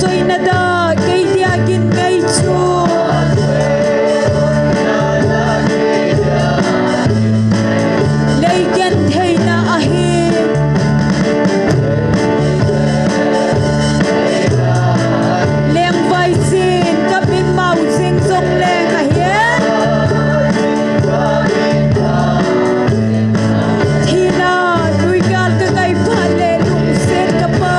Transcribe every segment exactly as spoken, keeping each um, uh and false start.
Kei na da, kei dia gin ngei chu. Lei gentheina ahi. Lengvai sin, ka min mau jing jong leng ahi. Thina, tuigal ka ngai phat le lungset ka pa.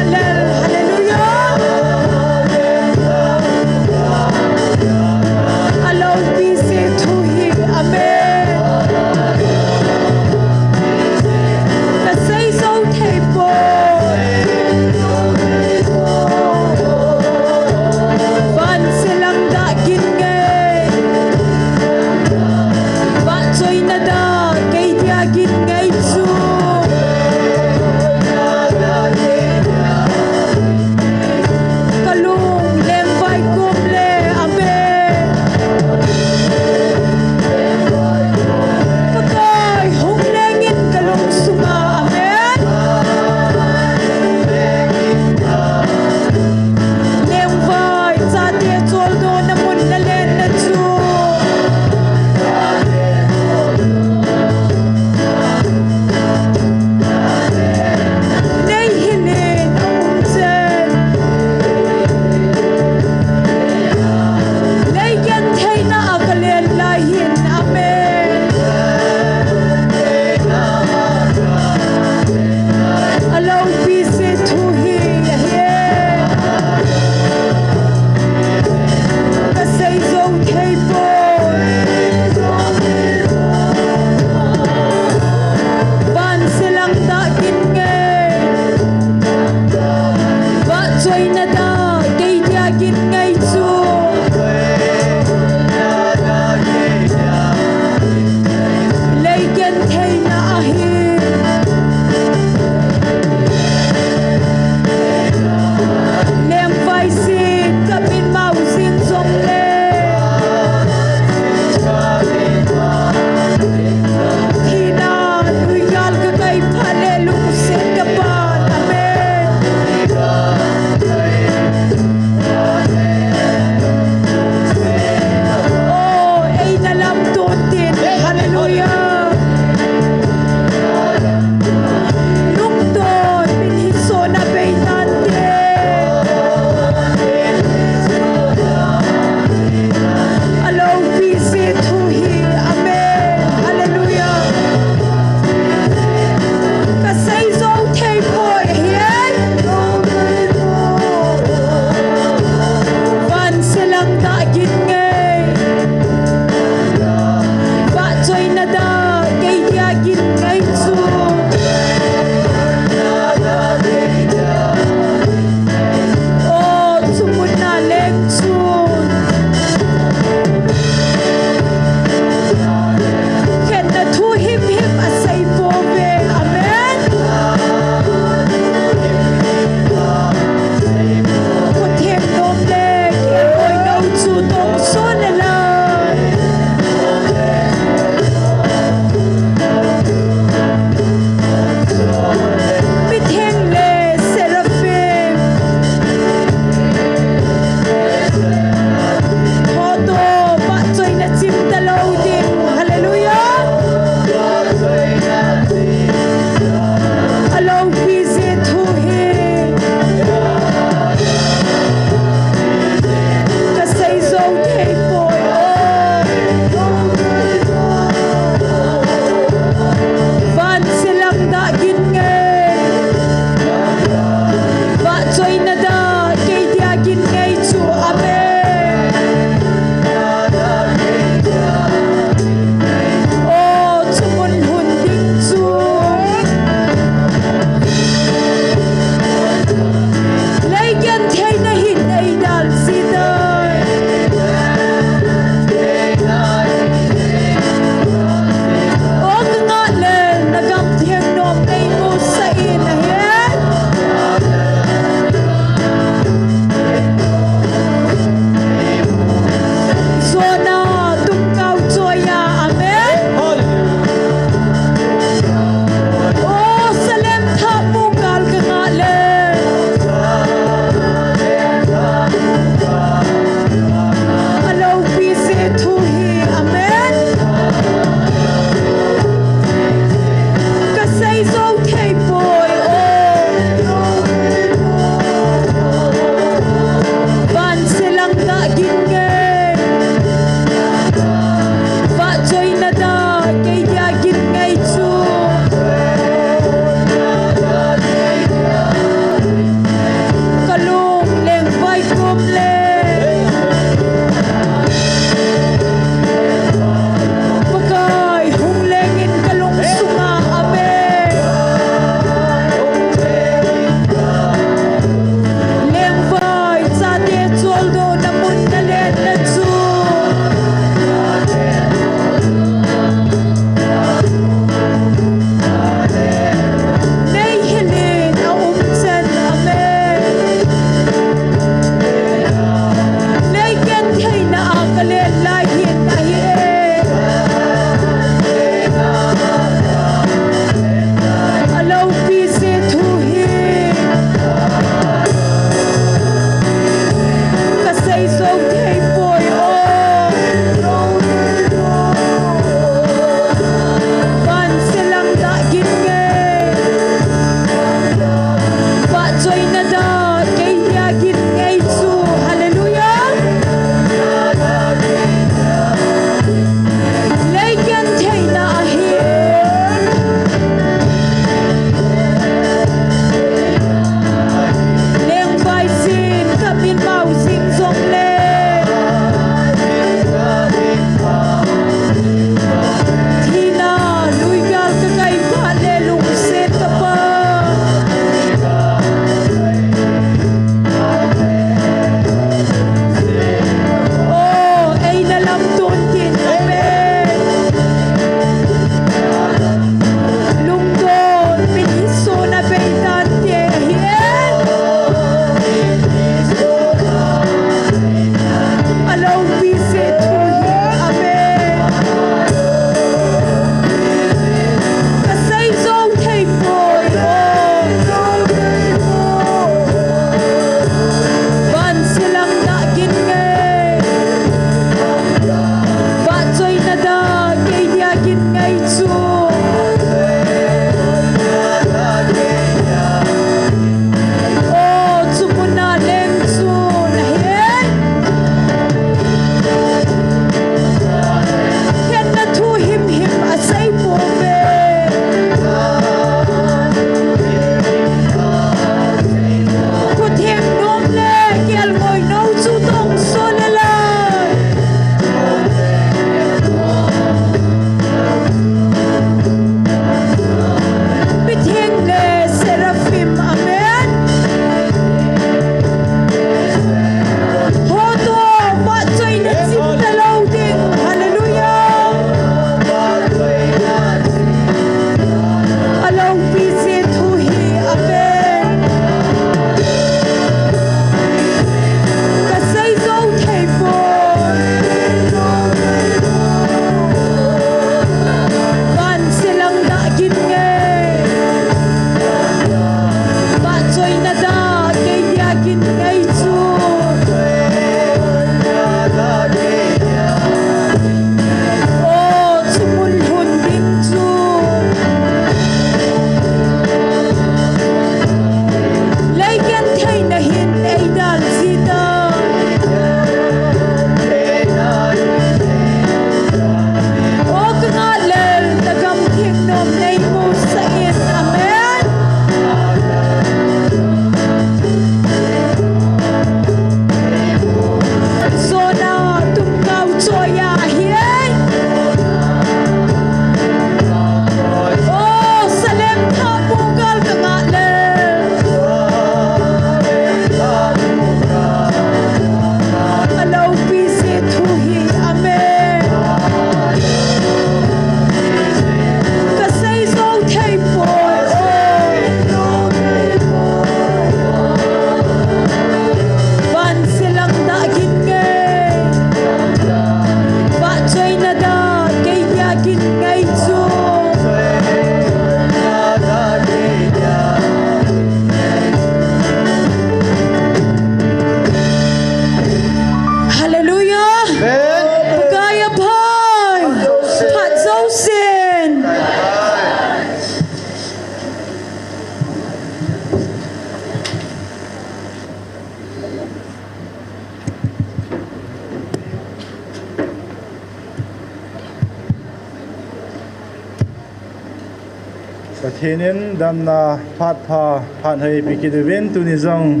Pathen in damna phat pha, phat hoi eipeh kit uvin, tuni jong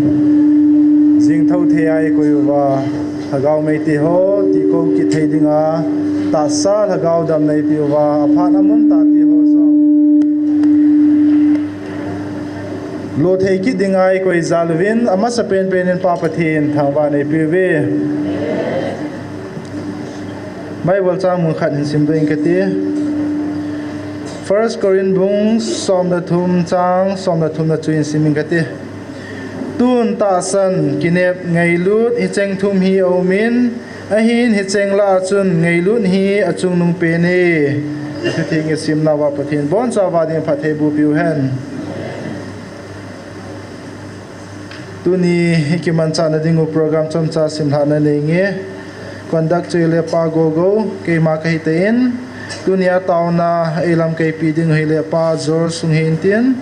jingthou thei a eikoi uva, Lhagao Meitei ho tikou kit thei dinga tahsa Lhagao damna eipeh uva, aphat amun tah ti ho jong lo thei kit dinga eikoi jal uvin, amasa penpen in Pa Pathen thangvah in eipeh uve. Bible chang mun khat hin simdoh inge kati. First Corinth bung som le thum chang som le thum na chu hin sim inge kati. Tun tahsan, kinep, ngailut, hicheng thum hi aumin, ahin hicheng lah a chun ngailut hi achungnung pen e. Athutheng isimna uva Pathen in abonchauva ding phattheiboh peh u hen. Tuni ikimanchah na dingu program chomcha simlhahna nei inge. Conduct chu ahile Pa Gogo, keima kahi tan. Tunia taona eilamkai peh dingu ahile Pa George Sung hintin.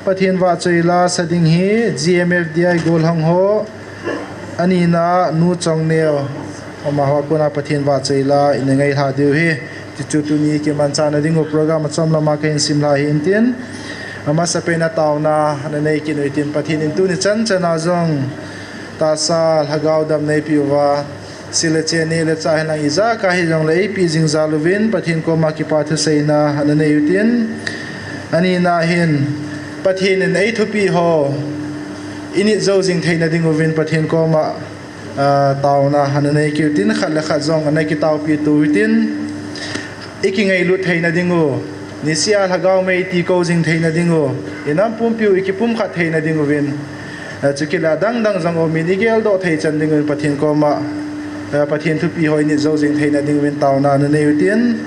Pathen vahchoila sa ding hi G M F D I gollhang ho. Anina Nu Chongneo. Amaho a kona Pathen vahchoila ina ngailha diu ahi. Tichu tuni ikimanchah na dingu program achom lama kahin simlha hintin. Amasapen a taona ana nei kit u hitin, Pathen in tuni chan chana jong tahsa Lhagao damna eipeh uva, sil le chen, neh le chah hinlang ijakai hijongle eipeh jing jal uvin Pathen koma kipa thuseina ana nei u hitin. Anina hin Pathen in eithupeh ho init jou jing theina dinguvin Pathen koma, ah, taona ana nei kit u hitin, khat le khat jong ana kitaopeh tou u hitin. Ikingailut theina dingu, niseh a Lhagao mei tikou jing theina dingu, inam pumpiu ikipumkhat theina dinguvin, ah, chukit le adang dang jong umin igeldoh thei chan dinguvin Pathen koma, ah, Pathen thupeh ho init jou jing theina dinguvin taona ana nei u hitin.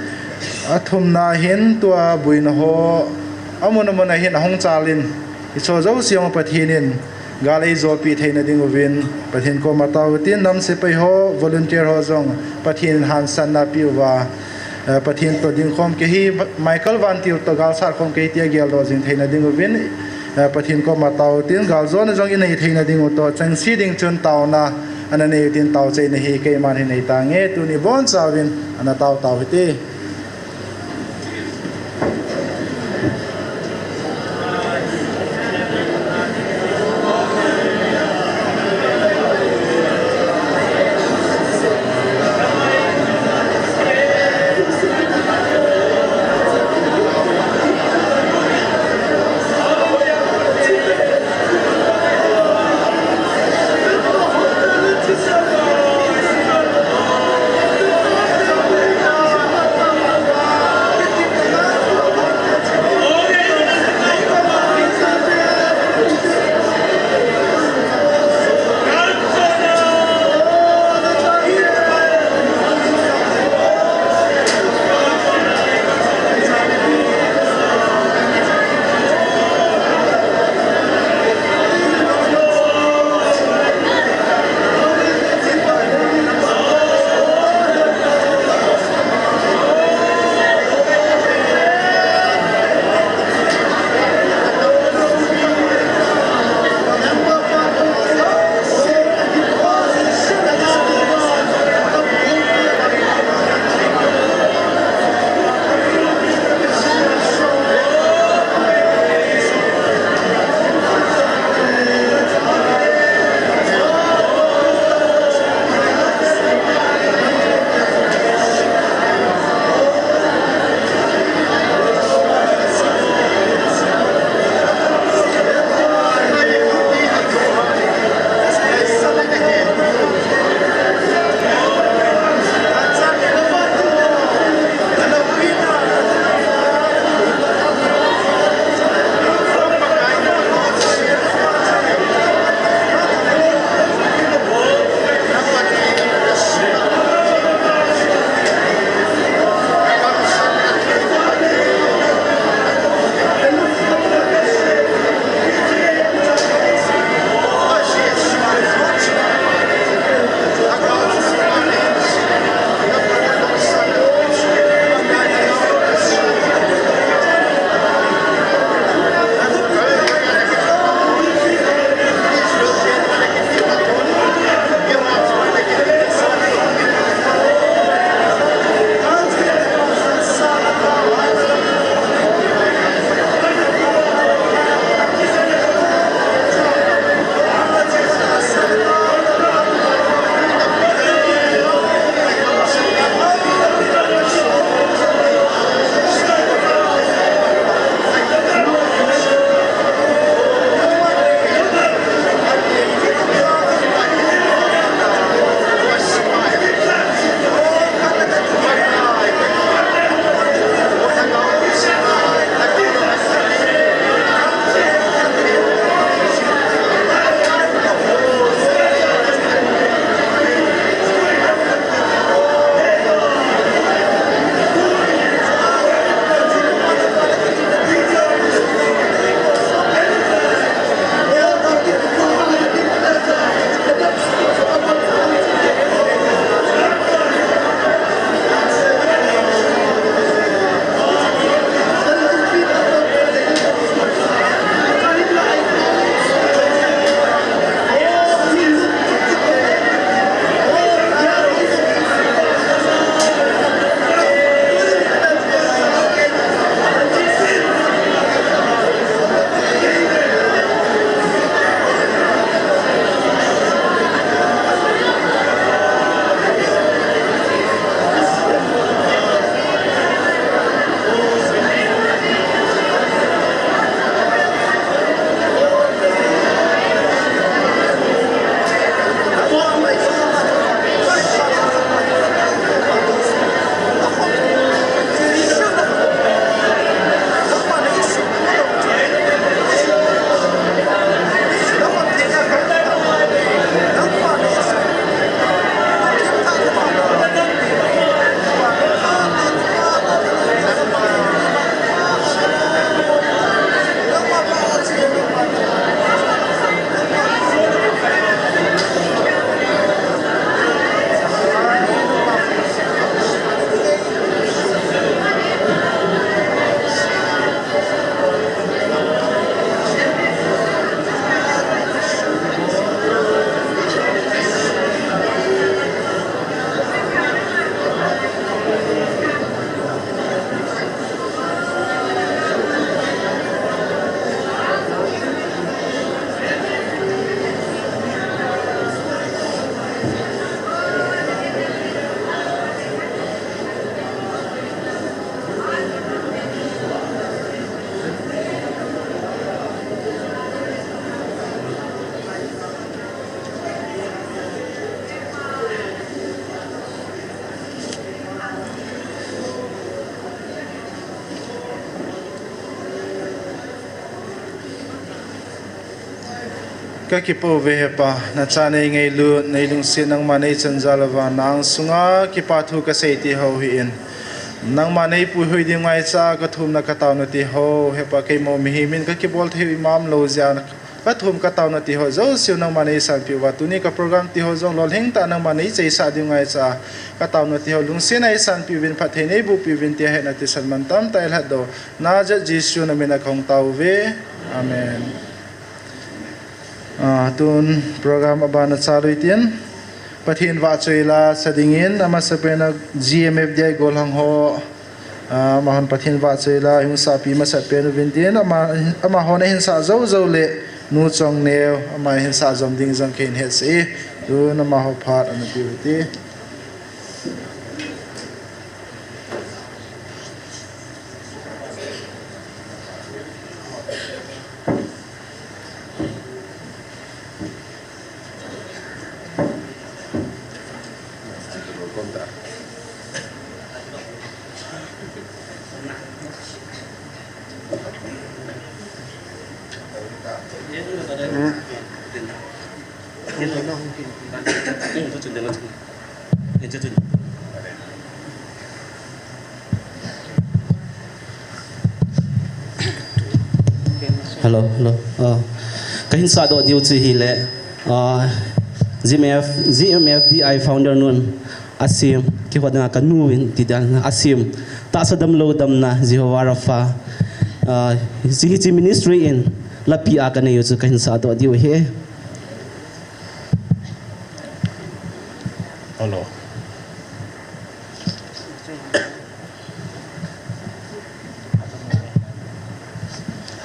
Athumna hin tua boina ho amun amun a hin ahung chalin, hicheho jouse jong Pathen in gal eijopeh theina dinguvin Pathen koma tao u hitin, nam sepai ho, volunteer ho jong Pathen in hansanna peh uva, eh, Pathen toh dingkhom kahi, Michael Vantil toh galsat khom kahi tia geldoh jing theina dinguvin, eh, Pathen koma tao u hitin, galjona jong inei theina dingu toh chengse ding chun taona ana nei u hitin, taochaina hi keiman hin nei tange, tuni bonchauvin ana tao tao u hite. Kakipah uve Hepa, nacha neingailut, neilungset nangma neichan jal uva, nang sunga kipathu kasei ti ho hi in. Nangma neipuihui ding ngaicha, kathumna kataona ti ho, Hepa keimo mihem in kakibol thei u imam lou jeh a, kathum kataona ti ho jouse u nangma neisanpeh uva, tuni ka program ti ho jong lolhing tah nangma neicheisah ding ngaicha, kataona ti ho lungset a eisanpeh uvin, phatthei neiboh peh uvin tia hetna thisan mantam tah eilhatdoh Nazareth Jesu namin a kahung tao uve. Amen. Ah, tun program abana chalui tin, Pathen vahchoi la sa dingin, amasapen a G M F D I golhang ho, ah, amahon Pathen vahchoi la, hung sahpi masapen uvin tin, ama, amahon ahin sah jou jou le, Nu Chongneo, ama hin sah jom ding jong kahin hetsah e, tun amaho phat ana pe u hite. Hello, hello. Ah, kahin sahdoh diu chu hile, ah, G M F, G M F D I founder nun asem, keiho dinga kanu in ti dan asem, Tahsa damlou damna, Jehovah Rapha, ah, hiche, hiche ministry in lapi a kanei u chu kahin sahdoh diu ahi. Hello.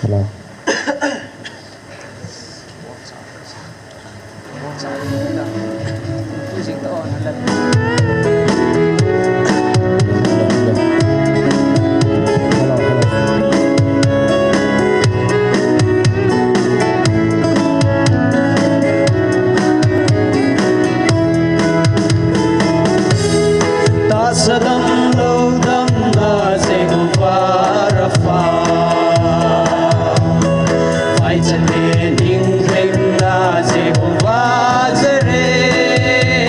Hello. Tahsa damlou damna Jehovah Rapha, phaichate ninglhenna Jehovah Jireh,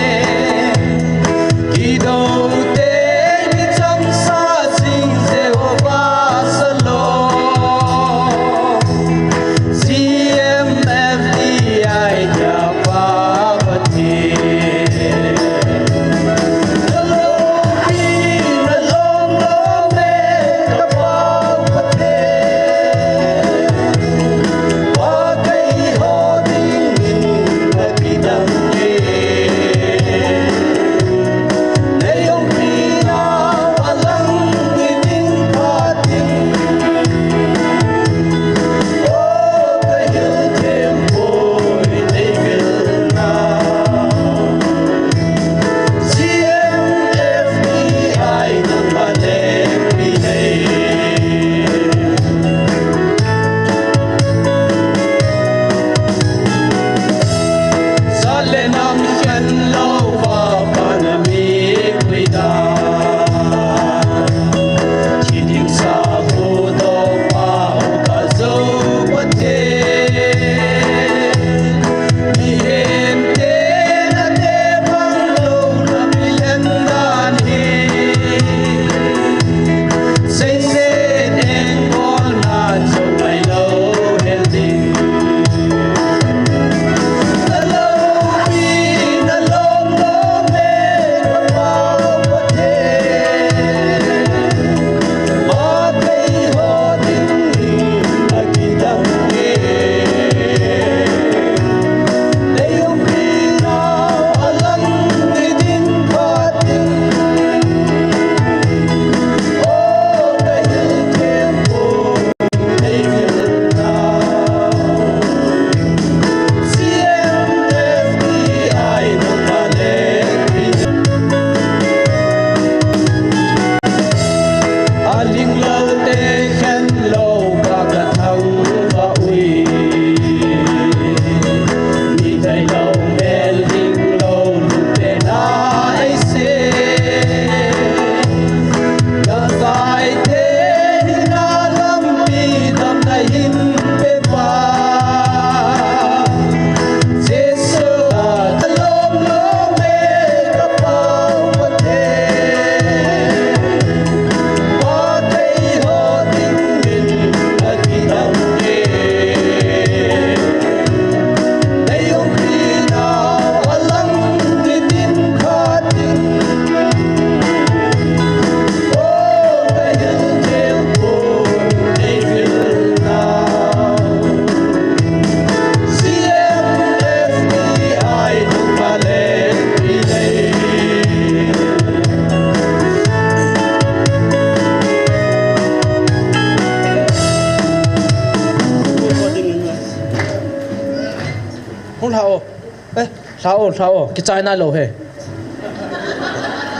Lha o, lha o, kichai nailou hi.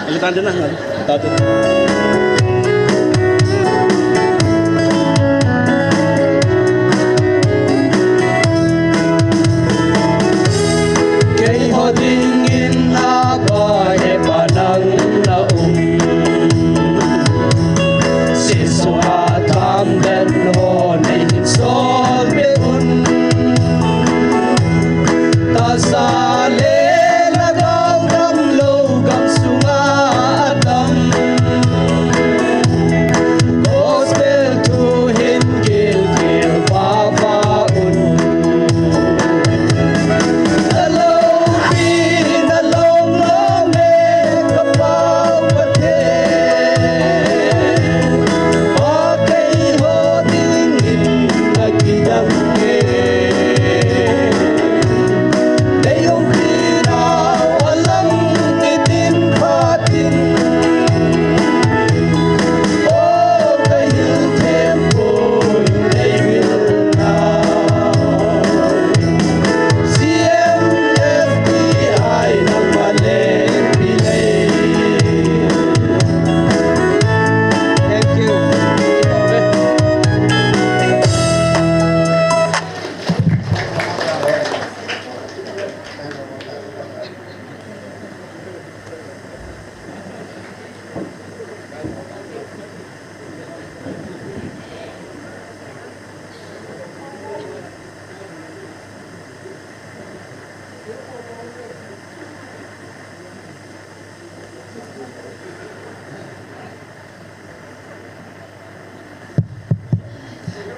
Ele tan de na, ta de. Keiho dingin lhaba hepa nang na um. Sisunga tham den ho nei hin sol be un. Tasa le lhagao damlou gamsunga adam. Gospel thu hin gilkel vava un. Na loupi na lom lom e ka Pa u Pathen. Pa keiho dingin na kidang e.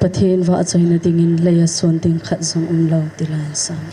Pathen vahchoina dingin leiya son ding khat jong umlou ti laisang.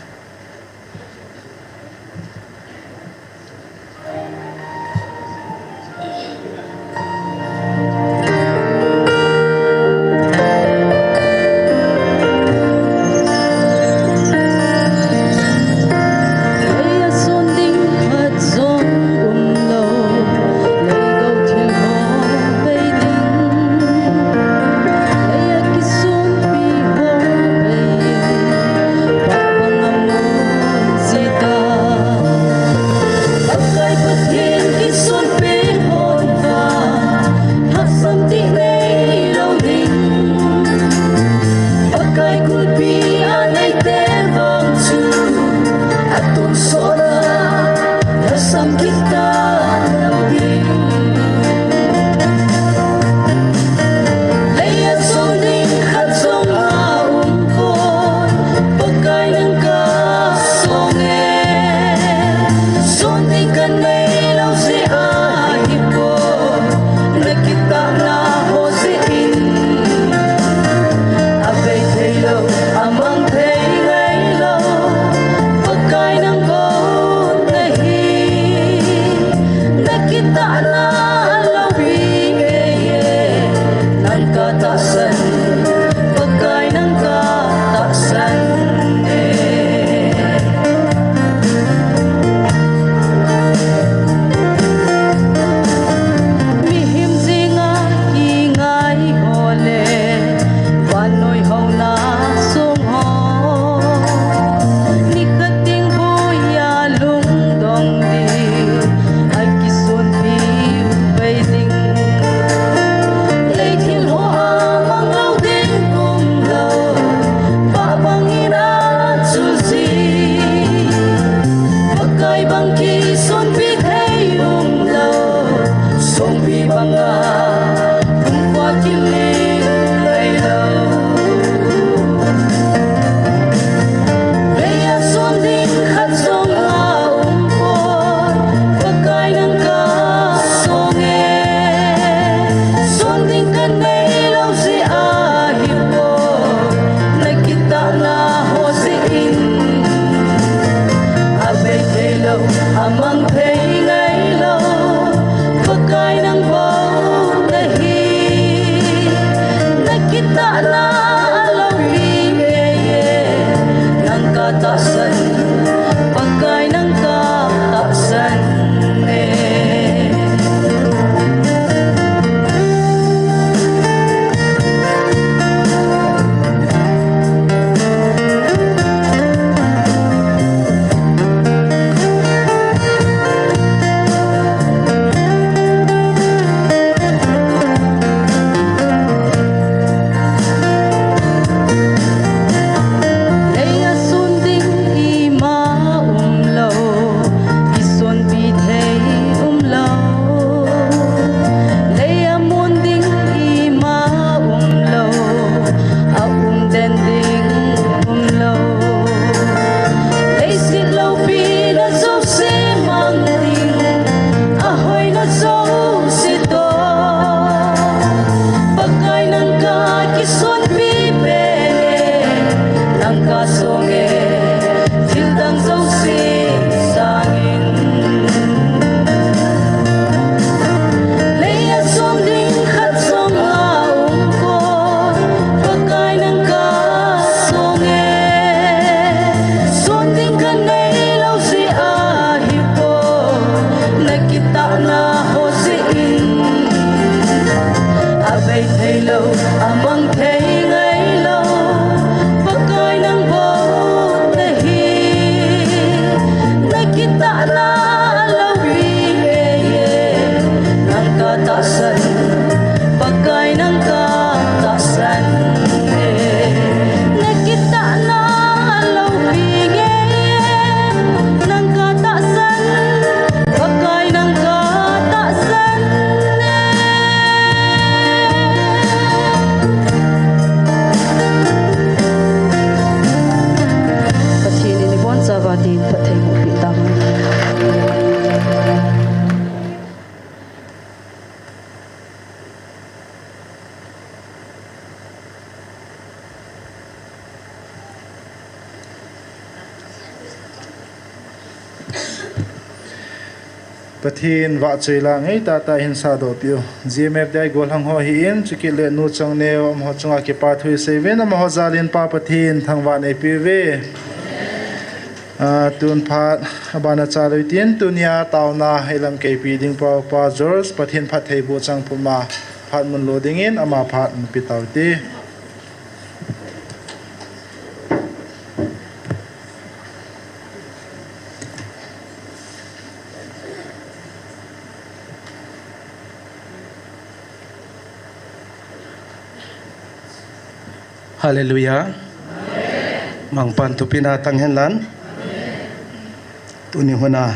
Pi tang. Pathen vahchoi la ngai tata hin sadoh piu. G M F D I golhang ho hi in, chukit le nu chang neo, amaho chunga kipa thu isei uvin, amaho jalin Pa Pathen thangvah neipiu ve. Ah, tun phat, abana cha lou tin, tunia taona, ilam keipi ding Pa, Pa George, Pathen phattheiboh chang puma, phat mun lo dingin, ama phat mun pe tau te. Hallelujah. Mangpan thupina tang hen lan. Tuni huna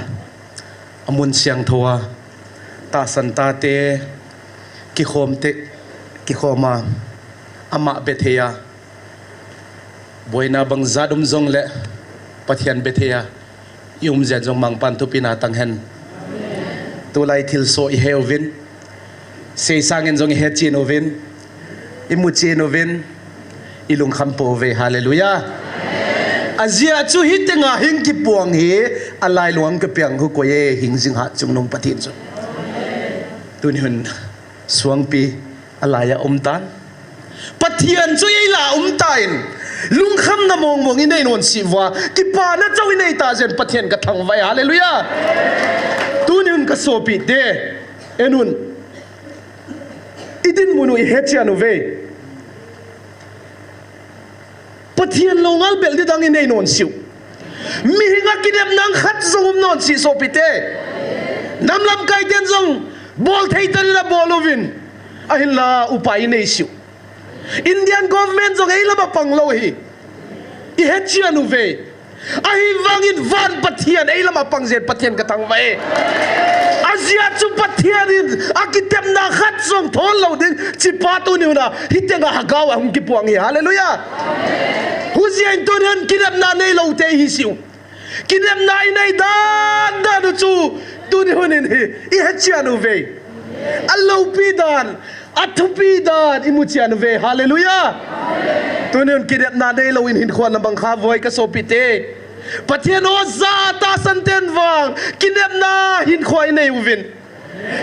amun siangthou a tahsan tate kikhom te, kikhom a, ama be thei a, boina bang jat um jongle Pathen be thei a i um jen jong Mangpan thupina tang hen. Tulai thilsoh ihe uvin, sei sangin jong ihe chen uvin, imu chen uvin, ilungkham pou ve. Hallelujah. Ajeh chu hitenga hing kipuang hi, alailung a kipiang khu koi e, hing jing hatchungnung Pathen chu. Tuni hun suangpi alai a um tan. Pathen chu eila um tan. Lungkhamna mongmong inei nonsi uva, kipana chauh inei ta jen Pathen kathangvah e. Hallelujah. Tuni hun kasopite, en un. Idinmun u ihe chen uve. Pathen lou ngal bel di dang inei nonsi u. Mihing a kinepna khat jong um nonsi sopite. Nam lamkai ten jong bol thei tah in abol uvin. Ahinla upai inei siu. Indian government jong eilam apang lou hi. Ihe chen uve. Ahivangin van Pathen eilam apang jen Pathen kathangvah e. Ajeh chu Pathen in akitepna khat jong thol lou ding, chipa tuni huna, hitenga hagao ahung kipuang hi. Hallelujah. Hujeh in tuni hun kinepna neilou te ihi siu. Kinepna inei dan dan u chu tuni hun in hi, ihe chen uve. Aloupi dan, athupi dan imu chen uve. Hallelujah. Tuni hun kinepna neilou in hinkho ana bang kha uvoi kasopite. Pathen o, ja tahsan ten vang kinepna hinkho inei uvin.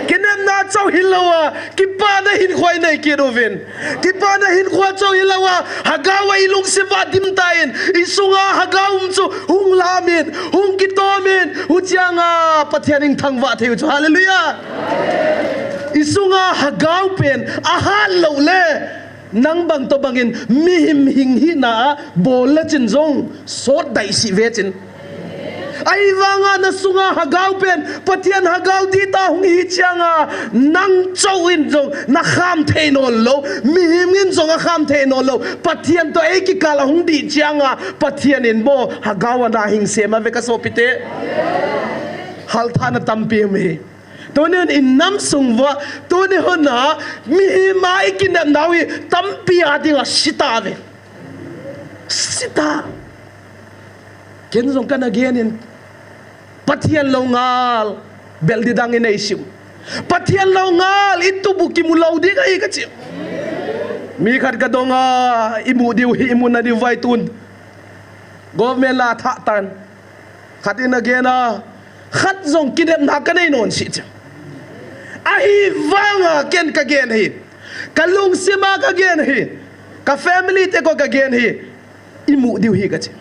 Kinepna chauh hilou a, kipana hinkho inei kit uvin. Kipana hinkho chauh hilou a, hagao a ilungsim uva dim tan, isunga hagao um chu hung lam in, hung kitom in, hucheng a Pathen in thangvah thei u chu. Hallelujah. Isunga hagao pen ahat lou le, nang bang toh bangin mihem hing hina a bol le chin jong sot dai si ve chin. Ahivanga nasunga hagao pen Pathen hagao di ta hung hi cheng a, nang chauh in jong nakham thei nawn lou, mihem in jong akham thei nawn lou, Pathen toh eikikal a hung di cheng a, Pathen in mo hagao ana hing sem a ve kasopite. Halthahna tampi um hi. Tuni hun inam sung uva, tuni hun a, mihem a ikinepna u hi tampi a dinga si ta ve. Si ta. Ken jong kana gen in, Pathen lou ngal bel di dang inei siu. Pathen lou ngal itup u kimu lou ding ahi kachi. Mi khat kadong a, imu diu hi, imu na diu vai tun. Government la thah tan. Khat in agen a, khat jong kinepna kanei nonsi chu. Ahivanga ken kagen hi. Kalungsima kagen hi. Ka family te ko kagen hi. Imu diu hi kachi.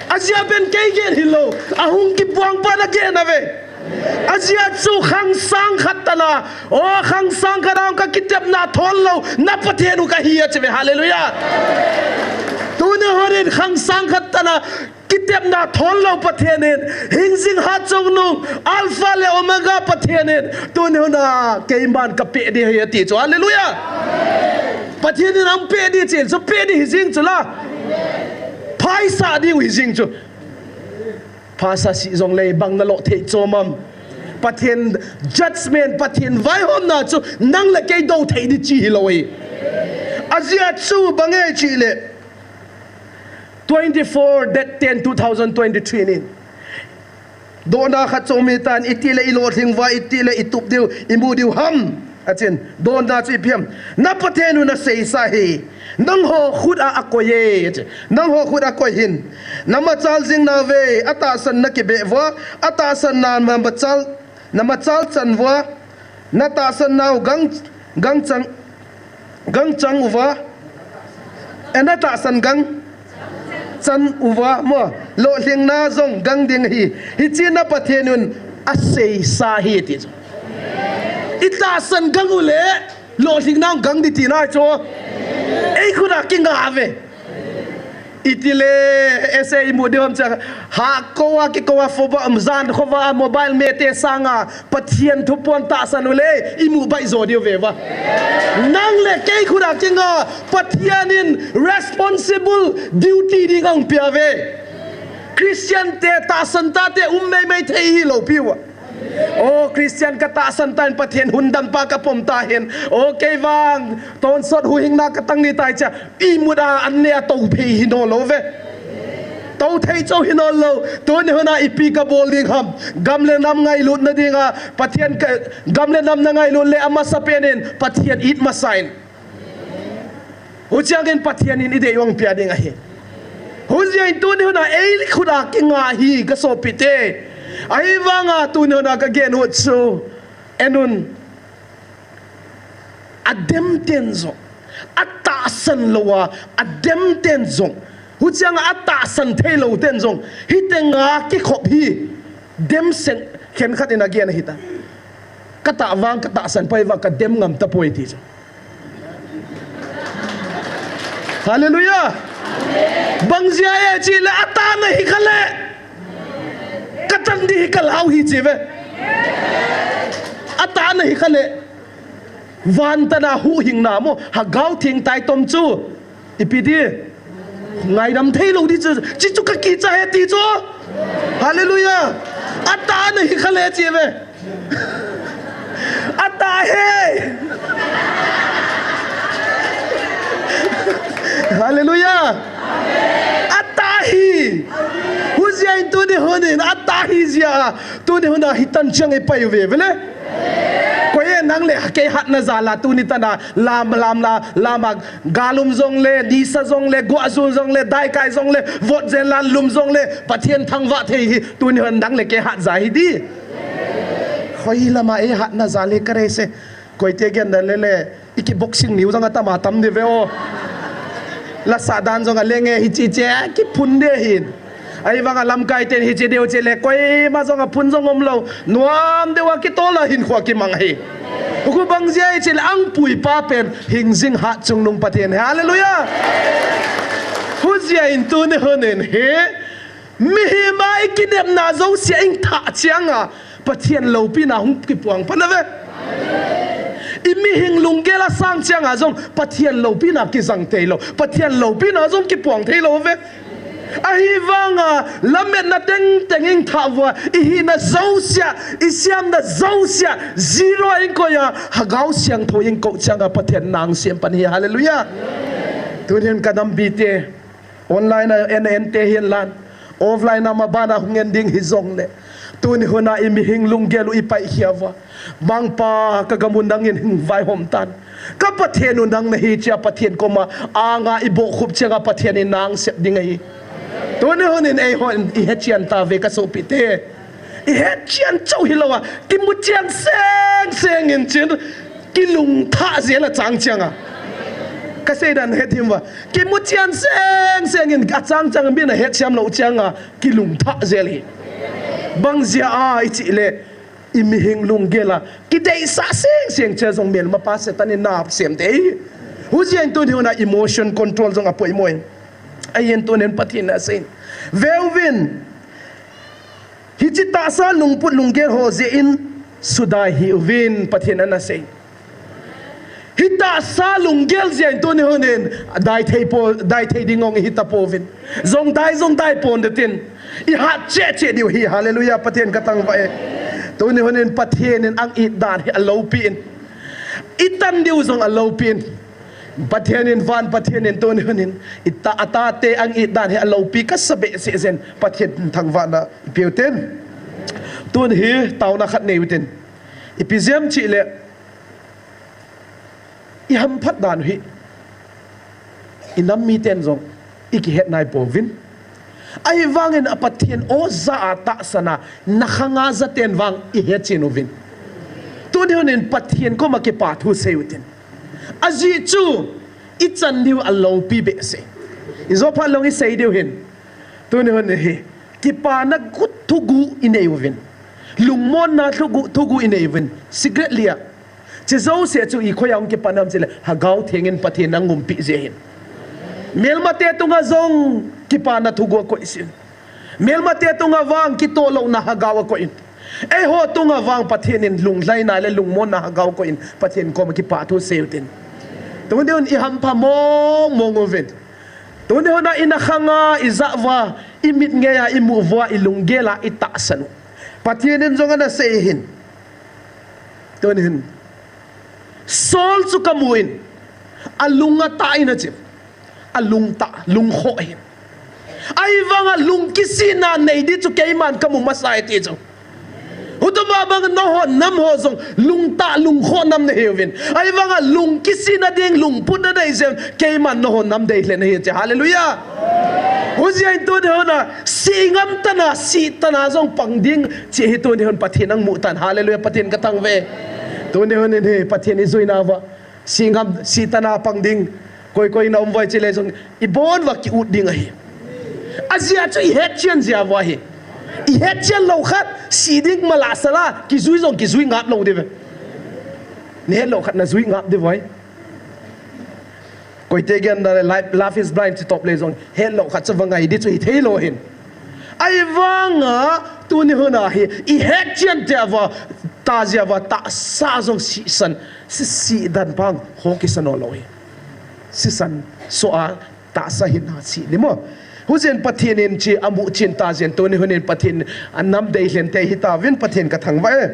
Ajeh pen kei gen hilou, ahung kipuang pa na gen a ve. Ajeh chu khang sang khat tana, o khang sang khat a kakitepna thol lou, na Pathen u kahi achi ve. Hallelujah. Tuni hun in khang sang khat tana kitepna thol lou Pathen in, hing jing hatchungnung, Alpha le Omega Pathen in, tuni hun a keiman kapeh di ahi ati chu. Hallelujah. Pathen in ahung peh di chil chu peh di hi jing chu la. Phaisa diu hi jing chu. Phaisa si jongle bang nalo thei chom am. Pathen judgment, Pathen vaihomna chu nang le kei do thei di chi hilou hi. Ajeh chu bang e chile, twenty-four date ten two thousand twenty-three nin. Dona khat chu mi tan, itile ilolhing uva, itile itup diu, imu diu ham. Achin, dona chu ipi ham. Na Pathen un aseisa hi. Nangho khut a akoi e. Achin. Nangho khut a akoi hin. Namachal jing nauve, atahsan na kibe uva, atahsan na namachal, namachal chan uva, natahsan nau gang, gang chang, gang chang uva, eh, natahsan gang chan uva mo, lolhing na jong gang ding hi, hichi na Pathen un aseisa hi ti chu. Itahsan gang u le, lolhing na gang di ti na chu. Ei khut a kinga ve. Itile, ese imu diu ham cha. Ha koa ki koa foba, um, jan khoa, mobile mete sanga, Pathen thupon tahsan u le, imu bai jo diu ve uva. Nang le kei khut a kinga, Pathen in responsible duty ding ahung pia uve. Christian te tahsan tate um meimei thei hilou piu a. O Christian ka tahsan tan Pathen hundam pa ka pom ta hin. O kei vang tonsot huhhingna ka tang ni tai cha. Imut a an ne a tou phei hi no lo ve. Tou thei chou hi no lo. Tuni hun a ipi ka bol ding ham. Gam le nam ngailutna ding a Pathen ka, gam le nam na ngailut le amasapen in Pathen it masa in. Huchiang in Pathen in idei vang pia ding ahi. Huchiang in tuni hun a ei khut a kinga hi ka sopite. Ahivanga tuni hun a ka gen u chu. En un. Adem ten jong. Atahsan lou a, adem ten jong. Huchiang a atahsan thei lou ten jong. Hitenga kikhop hi. Dem seng khen khat in a gen ahi ta. Ka tah vang, ka tahsan pai vang, ka dem ngam ta poi ti chu. Hallelujah. Bang jia e chi le atahna hi kha le. Ka tan di hi ka lau hi chi ve. Atahna hi kha le. Van tana huhhingna mo, Hagau Theng tai tom chu. Ipi ti. Ngaidam thei lou di chu. Chi chu ka kicha he ti chu. Hallelujah. Atahna hi kha le chi ve. Atah he. Hallelujah. Atah hi. Huchiang in tuni hun in atah hi jia. Tuni hun a hi tan chiang i pai u ve ve le. Koi e nang le kei hatna jal a tuni tan a lam, lam la, lam a galum jong le, nisa jong le, guahjul jong le, daikai jong le, vot jen lan lum jong le, Pathen thangvah thei hi tuni hun nang le kei hat ja hi di. Koi lam a e hatna jal e ka re se. Koi te gen dan le le. I kiboxing niu jong atam atam di ve o. Lasa dan jong a lenge hi chi che kiphun de hin. Ahivang a lamkai ten hi chi diu chi le koima jong a phun jong um lou. Nuam deu a kitol a hin khua kimang hi. Khu bang jia hi chi le angpui pa pen hing jing hat chungnung Pathen. Hallelujah. Hu jia in tuni hun in hi. Mihem a i kinepna jouse a i thah chiang a, Pathen loupina hung kipuang pan a ve. I mihing lunggel a sang chiang a jong, Pathen loupina kijang thei lou. Pathen loupina jong kipuang thei lou ve. Ahivang a, lametna tengteng i thah uva, i hina jouse a, i siamna jouse a, zero a i koi a, Hagau Siangthou i kou chiang a, Pathen nang siam pan hi. Hallelujah. Tunin ka nam bite. Online a en en te hin lan. Offline a maban a hung en ding hi jong le. Tuni hun a i mihing lunggel u i pai khia uva. Bangpa ka gam u nang in hing vaihom tan. Ka Pathen u nang na hi chia Pathen koma anga i bohkhup chiang a Pathen in nang sep ding ahi. Tuni hun in eihon i hechian ta ve ka sopite. I hechian chau hi lou a, kimu chian seng seng in chin, kilungthah jel a chang chiang a. Ka sei dan het him uva. Kimu chian seng seng in a chang chiang a min a het siam lou chiang a, kilungthah jel hi. Bang jia a i chi le, i mihing lunggel a, kideisah seng seng chia jong melmapa Satan in na sem te. Hu jia in tuni hun a emotion control jong a poimo in. Ahin tunin Pathen in a sei. Veuvin. Hichi tahsa lungput lunggel ho jeh in sudai hih uvin Pathen in ana sei. Hi tahsa lunggel jeh in tuni hun in dai thei po, dai thei ding ong hi ta pouvin. Jong dai, jong dai pon de tin. I hat cheh cheh diu hi, hallelujah, Pathen ka tangvah e. Tuni hun in Pathen in ang it dan hi a loupi in. I tan diu jong a loupi in. Pathen in, van Pathen in tuni hun in, ita, atate ang itdan hi aloupi kasa behseh jeh in Pathen thangvahna ipe utin. Tuni hi taona khat nei utin. Ipi jeh ham itile, ihamphat dan u hi, inam miten jong ikihet nai pouvin. Ahivangin a Pathen o ja a tahsan a, nakhanga jaten vang ihetchen uvin. Tuni hun in Pathen koma kipathu sei utin. Ajeh chu, ichan diu aloupi behseh. Ijo phat long isei diu hin. Tuni hun hi, kipana thuguh inei uvin. Lungmonna thuguh, thuguh inei uvin. Secretly a. Hiche jouse chu ikhoi a hung kipan ham itile, Lhagao Theng in Pathen in ahung umpeh jeh ahin. Melmate tunga jong kipana thuguh akoisin. Melmate tunga vang kitohlouna Lhagao akoiyin. Eiho tunga vang Pathen in lunglhaina le lungmonna Lhagao akoiyin, Pathen koma kipathu sei utin. Tuni hun ihampha mong mong uvin. Tuni hun a inakhanga, ijah uva, imitngeia, imu uva, ilunggel a itahsan u, Pathen in jong ana sei ahin. Tuni hin, Saul chu kamun, alung atah in achi. Alung tah, lungkhoh ahin. Ahivanga lung kisihna nei ding chu keiman kamu masa e ti chu. Hutobang bang nangho nam ho jong lungtah lungkhoh nam nahiuvin. Ahivanga lung kisihna ding, lungputna nei jeh un keiman nangho nam deilhen ahi ti. Hallelujah. Hujeh in tuni hun a, sih ngam tana, sih tana jong pang ding, hiche hi tuni hun Pathen in ahung mu tan. Hallelujah, Pathen kathangvah e. Tuni hun in hi, Pathen ijuina uva, sih ngam, sih tana pang ding, koi koi na um uva itile jong, ibon uva ki-ut ding ahi. Ajeh chu ihetchen jeh uva ahi. Ihetchen lou khat, sih ding malah sala, kijui jong kijui ngap lou diu ve. Nahet lou khat najui ngap diu ve. Koite gel nale, life, love is blind, chu top le jong, het lou khat chu va ngai ding chu hithei lou ahin. Ahivanga, tuni hun a hi, ihetchen te uva, tah jeh uva, tahsa jong sisan, si, sih dan pang, ho kisan lou ahi. Sisan, so a, tahsa hina sih ni mo. Hujeh in Pathen in hiche amuchen tah jeh in, tuni hun in Pathen, anam deilhen te hitauvin Pathen kathangvah e.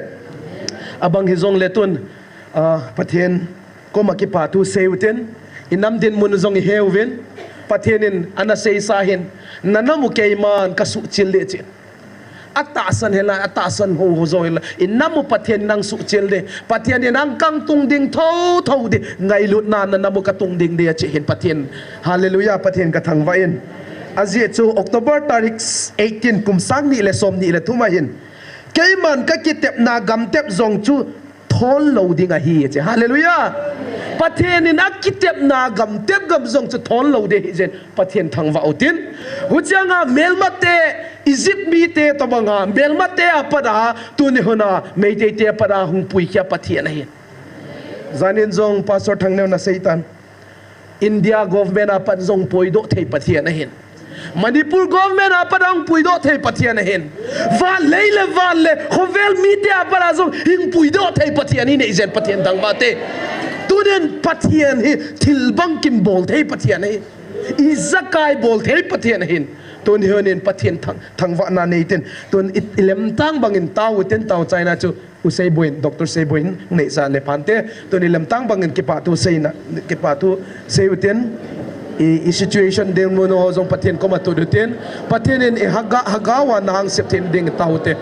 Abang hijongle tun, ah, Pathen koma kipathu sei utin, inam dinmun u jong ihe uvin, Pathen in ana seisa ahin, nanam u keiman kasuhchil ding achi. Atahsan hela, atahsan ho ho jong hela, inam u Pathen in nang suhchil ding, Pathen in nang kangtung ding thotho ding, ngailutna nanam u katung ding ding achi ahin Pathen. Hallelujah, Pathen kathangvah in. Ajeh chu October tarik eighteen kum sang ni le som ni le thum ahin, keiman kakitepna gamtep jong chu thol lou ding ahi, achi. Hallelujah. Pathen in akitepna gamtep gam jong chu thol lou ding ahi jeh in Pathen thangvah utin. Huchang a melmate, Egypt mite tobang a, melmate apat a, tuni hun a, Meitei te apat a, hung puikhia Pathen ahin. Janin jong Pastor Thangneo nasei tan. India government apat jong puidoh thei Pathen ahin. Manipur government apat a hung puidoh thei Pathen ahin. Van lei le van le, khovel mite apat a jong hung puidoh thei Pathen ahin, nei jeh in Pathen thangvah te. Tunin Pathen hi thil bangkim bol thei Pathen ahin. Ijakai bol thei Pathen ahin. Tuni hun in Pathen thang, thangvahna nei tin. Tun i, ilemtang bangin tao utin, tao chaina chu U Seiboi in, Doctor Seiboi in, nei sa le phante, tuni lemtang bangin kipathu seina, kipathu sei utin, i, i situation dinmun ho jong Pathen koma tut utin, Pathen in i Haga, Hagao a nahang sep theina ding tao ute.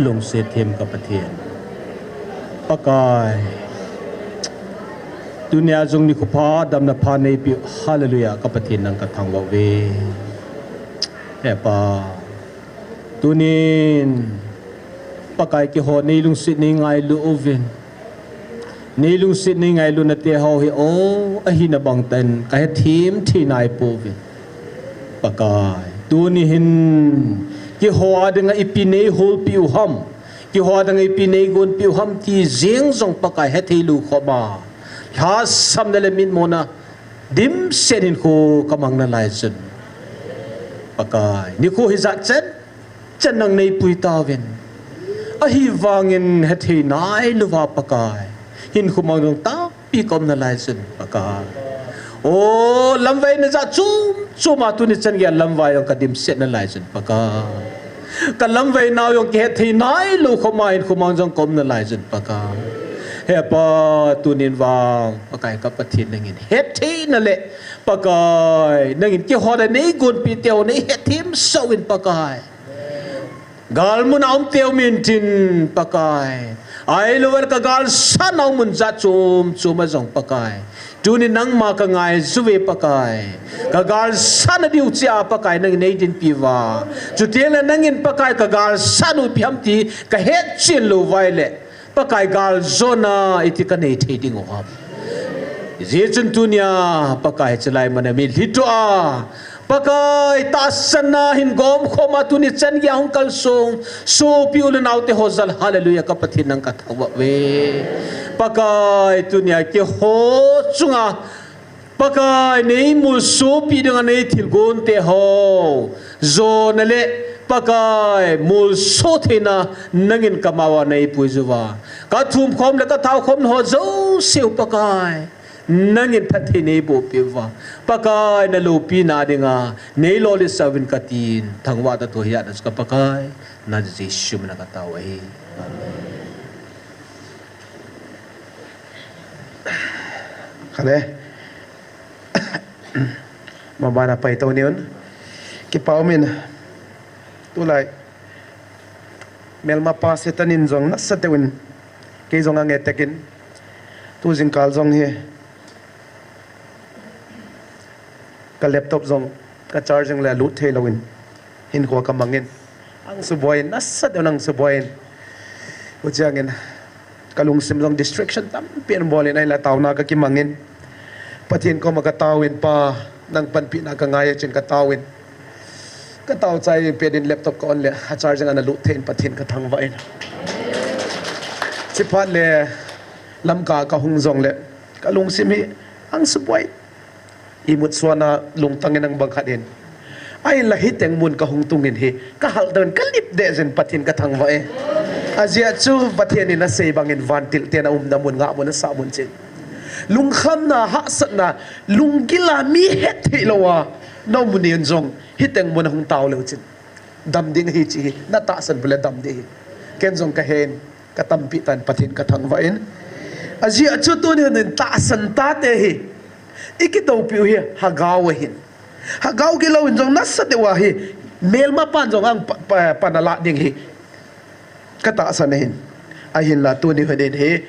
Lungset them ka Pathen. Pakai. Tunia jong nikho pha, damna pha neipi, hallelujah, ka Pathen nang ka thangvah uve. He Pa. Tunin, Pakai keiho nei lungset nei ngailu uvin. Nei lungset nei ngailuna teho hi, o, ahina bang tah in, ka hethem thei nai pouve. Pakai, tuni hin, keiho a dinga ipi nei holpi u ham. Keiho a dinga ipi nei gonpi u ham ti jeng jong Pakai hethei lou khoma. Lhasamna le mitmona, dimset hinkho ka mang nalai chun. Pakai, nikho hi jat chen. Chan nang nei pui tauvin. Ahivangin hethei nailouva Pakai. Hinkho mang jong tampi ka um nalai chun Pakai. O, lamvaina jat chom chom a tuni chan geiya lamvai jong ka dimset nalai chun Pakai. Ka lamvai nau jong kihethei nailou khoma hinkho mang jong ka um nalai chun Pakai. He Pa, tunin vang Pakai ka Pathen nangin hetheina le Pakai nangin keiho le nei gonpi teho nei hethem sah uvin Pakai. Galmun a um teu min tin Pakai. Ahilouleh ka galsatna mun jat chom chom a jong Pakai. Tuni nangma ka ngai uve Pakai. Ka galsatna diu chia Pakai nangin nei dinpi uva. Chuteng le nangin Pakai ka galsatna u ipi ham ti ka hetchen lou uva ahile. Pakai galjona iti ka nei thei ding u ham. Hijeh chun tunia Pakai chalai mana mi lhito a. Pakai tahsanna hin gom khoma tuni chan geiya hung kalsong. Sopi u le nau teho jal hallelujah ka Pathen nang ka thangvah uve. Pakai tunia keiho chunga Pakai nei molsopi dinga nei thilgon teho. Jona le Pakai molso theina nangin ka mao a nei pui uva. Ka thum khom le ka thao khom ho jouse u Pakai. Nangin phatthei nei bohpi uva. Pakai na loupina dinga. Nei lolhing sah uvin ka tin. Thangvah ta tou hia na ka Pakai. Na Jesu mina ka tao ahi. Amen. Khale. Mabana pai tou niun. Kipa umin. Tulai. Melma pa Satan in jong nasa teuvin. Kei jong ange tekin. Tu jingkal jong hi. Ka laptop jong ka charging le lut thei louvin. Hinkho ka mangin. Ang suboi in, nasa teuvin ang suboi in. Huchiangin. Ka lungsim jong distraction tampi in bol in ahile taona ka kimangin. Pathen koma ka taovin Pa, nang panpina ka ngai a chun ka taovin. Ka tao chai pet in laptop ka on le, a charging ana lut thei in Pathen ka thangvah in. Chiphat le, Lamka ka hung jong le, ka lungsim hi, ang suboi. Imut suana lungtang in ang bang khat in. Ahinla hiteng mun ka hung tung in hi, ka hal doh in ka lip deh jin Pathen ka thangvah e. Ajeh chu Pathen in asei bangin vantil ten a umna mun ngah mun asah mun chin. Lungkhamna, hahsatna, lunggil a mi hetthei lou a, na um mun in jong, hiteng mun a hung tao leu chin. Dam ding ahi chi hi, na tahsan bou le dam ding ahi. Ken jong ka hen, ka tampi tan Pathen ka thangvah in. Ajeh chu tuni hin tahsan tate hi. I kitoupiu hi, hagao ahin. Hagao kilou in jong nasa deuh ahi. Melma pan jong ang pa, pa, pan ala ding hi. Ka tahsan ahin. Ahinla tuni hin hi.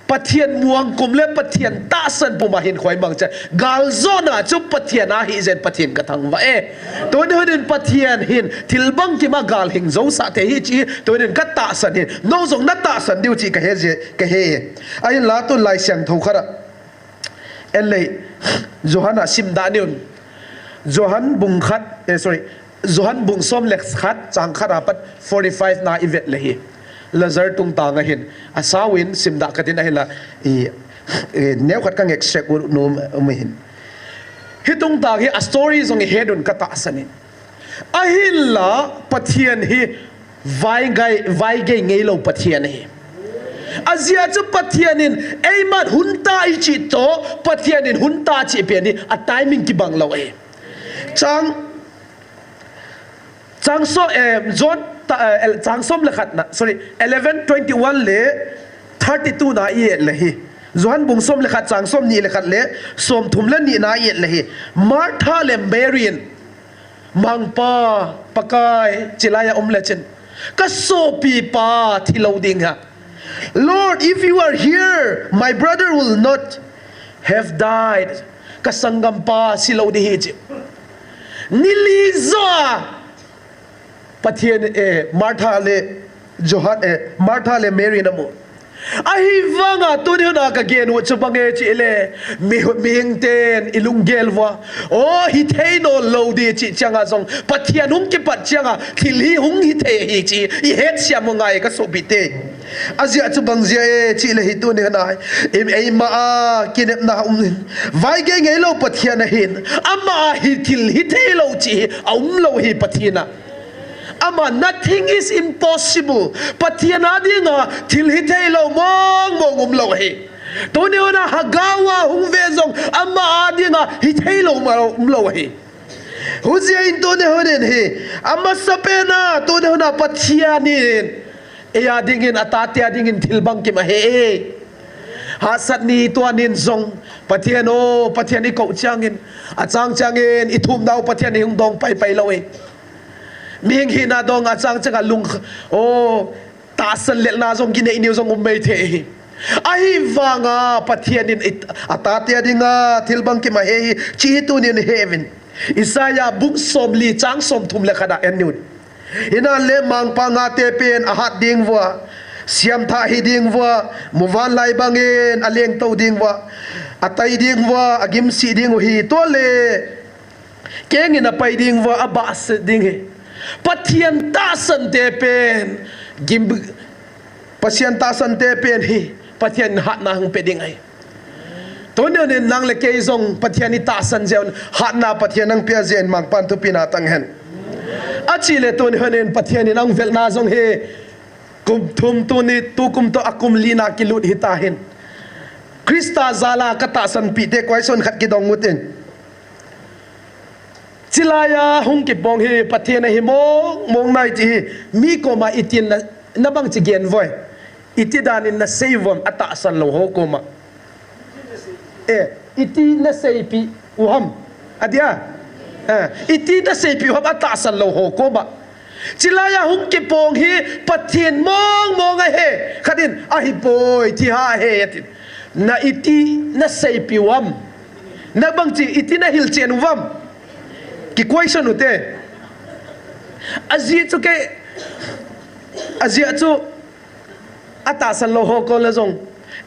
Pathen muang kum le Pathen tahsan puma hin khoi mang cha. Galjona chu Pathen ahi jeh in Pathen ka thangvah e. Tuni hin Pathen hin thil bangkima gal hing jou sah thei hi chi. Tuni hin ka tahsan hin. Nou jong na tahsan diu chi ka he je, ka he. Ahinla tun Laisiangthou khat a. En lei, Johan a sim da niun. Johan bung khat, eh, sorry. Johan bung som le khat, chang khat apat forty-five na i vet le hi. Lazar tungtang ahin. Asao in sim da katin ahinla, i, i, neo khat ka ngek sek u, nu, um hin. Hi tungtang hi a story jong i het un ka tahsan in. Ahinla Pathen hi vai gai, vai gei ngei lou Pathen ahi. Ajeh chu Pathen in eiman hun ta i chi to, Pathen in hun ta chi pen hi a timing kibang lou ahi. Chang, chang so, eh, John, ta, eh, el-, chang som le khat na, sorry, eleven twenty-one le thirty-two na i et le hi. Johan bung som le khat chang som ni le khat le som thum le ni na i et le hi. Martha le Mary in Mangpa, Pakai, chilai a um le chin. Ka sopipa thi lou ding ham. Lord, if you are here, my brother will not have died. Ka sanggampa si lou ding ahi chi. Ni li joh a Pathen, eh, Martha le Johan, eh, Martha le Mary in amu. Ahivanga tuni hun a ka gen u chu bang e chih le, mi, mihing ten i lunggel uva, o, hithei naw lou ding chih chiang a jong, Pathen hung kipat chiang a thil hi hung hithei ahi chih i het siam u ngai ka sopite. Ajeh chu bang jeh e chih le hi tuni hun a, eima a kinepna um in, vai gei ngei lou Pathen ahin, ama a hi thil hithei lou chih hi a um lou hi Pathen a. Ama, nothing is impossible. Pathen a dinga thil hithei lou mong mong um lou ahi. Tuni hun a Hagau a hung ve jong ama a dinga hithei lou mong um lou ahi. Hijeh in tuni hun in hi, amasapen a tuni hun a Pathen in ei a dingin, a tate a dingin thil bangkim a he e. Hahsat ni tua nin jong, Pathen o, Pathen i kou chiang in, achang chang in i thum nau Pathen in hung dong pai pai lou e. Mihing hina dong achang chang a lung, o, tahsan lelna jong kinei niu jong um mai thei hi. Ahivanga Pathen in i, a tate a dinga thil bangkim a he hi, chih hi tuni in he uvin. Isaiah bung somli chang somthum le khat a en niu. Hinale mangpha ngate pen a hat ding uva, siamthah hi ding uva, muvanlai bangin a lengtou ding uva, a tai ding uva, a gimsih ding u hi, tua le keng in a pai ding uva, a bahset ding hi. Pathen tahsan te pen, gim, Pathen tahsan te pen hi, Pathen hatna hung pe ding ahi. Tuni hun in nang le kei jong Pathen i tahsan jeh un, hatna Pathen hung pe jeh in mangpan thupina tang hen. Achih le tuni hun in Pathen in hung velna jong hi, kum thum tuni, tu kum toh a kum lina kilut hita hin. Christa jal a ka tahsan pite question khat kidong u tin. Chilai a hung kipong hi Pathen ahi mong mong nai ti hi, mi koma i tin na, na bang chi gen uvem? Iti dan in na sei uvem a tahsan lou ho koma? Eh, iti na seipi u ham? Adia? Eh, iti na seipi u ham a tahsan lou ho koma? Chilai a hung kipong hi Pathen mong mong ahi. Khat in, ahi poi, thi ha ahi, atin. Na iti na seipi uvem? Na bang chi, iti na hilchen uvem? Ki question u te. Ajeh chu kei, ajeh chu a tahsan lou ho koma jong,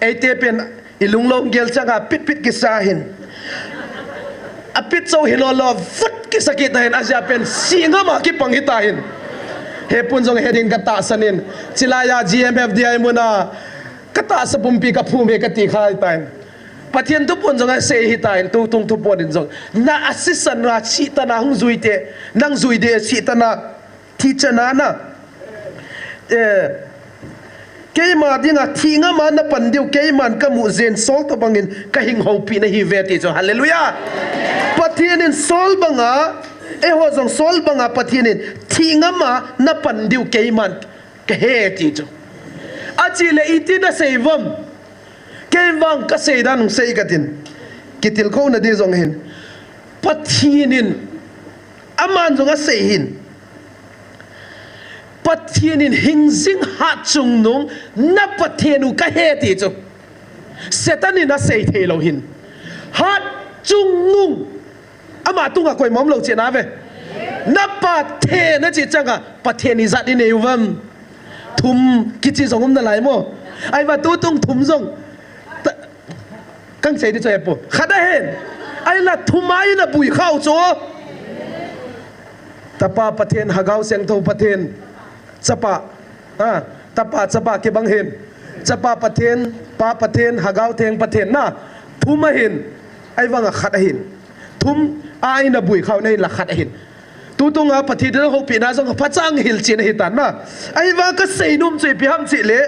eite pen i lunglhang gel chang a pit pit kisa hin. A pit chou hi lou lou, vut kisa kit ta hin, ajeh pen si ngam a kipang hita hin. He pun jong he din ka tahsan in, chilai a G M F D I mun a, ka tahsa pumpi ka phum e ka ti kha hita hin. Pathen thupon jong a sei hita hin, tutung thupon in jong. Na a sisan na si ta na hung jui te, nang jui de si ta na. Thi chana na. Eh, keima dinga thi ngam a na pan diu, keiman ka mu jeh in Saul tobang in ka hing houpi na hi ve ti chu. Hallelujah. Pathen in Saul banga, eiho jong Saul banga Pathen in thi ngam a na pan diu keiman ka he ti chu. Achih le iti na sei uvem? Kei vang ka sei dan hung sei ka tin. Kitilkhou na di jong hin. Pathen in, aman jong a sei hin. Pathen in hing jing hat chungnung na Pathen u ka he ti chu. Satan in a sei thei lou hin. Hat chungnung. Ama tunga koima um lou cheh na ve. Na Pathen a chi chang a, Pathen ijat i nei uvem? Thum kichi jong um nalai mo. Ahivang tutung thum jong. Ta, Kan sei di chu he pu. Khat ahin. Ahinla thum a i na bui khau chu. Tapa Pathen, Hagau Sengtho Pathen. Chapa. Ha, Tapa, Chapa kibang hin. Chapa Pathen, Pa Pathen, Hagau Theng Pathen na. Thum ahin. Ahivang a khat ahin. Thum a i na bui khau na hinla khat ahin. Tutunga Pathen in a houpina jong phachang hilchen ahi tan na. Ahivang ka seinom chu ipi ham chih le,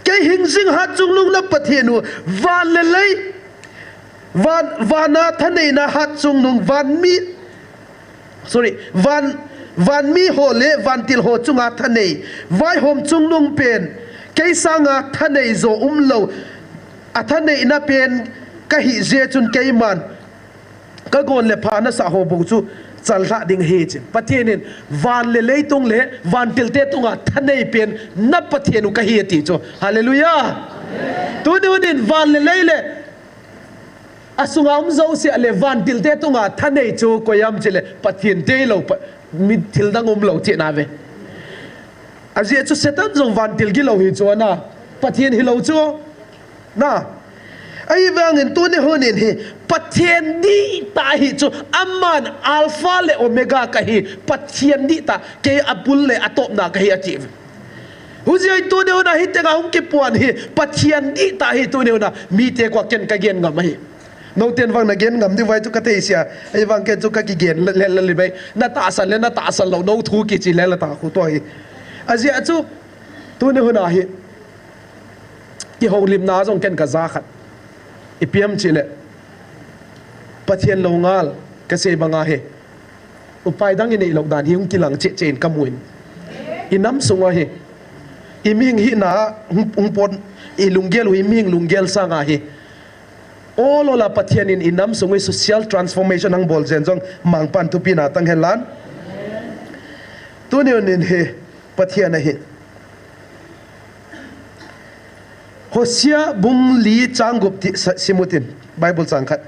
kei hing jing hat chungnung na Pathen u, van le lei, van, vana thaneina hat chungnung, van mi, sorry, van, van mi ho le vantil ho chunga thanei, vaihom chungnung pen, kei sanga thanei jo um lou, a thaneina pen ka hi jeh chun keiman ka gon le pha na sah ho bou chu chalhah ding ahi, chi. Pathen in van le leitung le vantilte tunga thanei pen na Pathen u kahi ati chu. Hallelujah. Tuni hun in van le lei le asunga um jouse le vantilte tunga thanei chu koi ham chule Pathen te lou, pa, mi thil dang um lou china ve. Ajeh chu Satan jong vantil gilou hi chu ana. Pathen hilou chu. Na. Ahivangin tuni hun in hi Pathen dihtah hi chu aman Alpha le Omega kahi, Pathen dihtah, kei abul le atopna kahi ati. Hujeh in tuni hun a hitenga hung kipuan hi Pathen dihtah hi tuni hun a mite kua ken kagen ngam ahi. Noten vang nagen ngam diu vai chu kathei sia. Ahivang ken chu kakigen le, le, le, le bai. Natahsan le natahsan lou, nou thu kichi le le ta khu to hi. Ajeh chu tuni hun a hi kihoulimna jong ken kaja khat. Ipi ham chule Pathen lou ngal kasei banga hi. Upai dang inei lou dan hi hung kilang cheh cheh in kamu in. Inam sunga hi. Imihing hina hung, hung pon, ilunggel u imihing lunggel sanga hi. Ol ol a Pathen in inam sung u social transformation ahung bol jen jong Mangpan thupina tang hen lang. Tuni hun in hi Pathen ahi. Hosea bung li chang gup ti sa, simutin, Bible chang khat.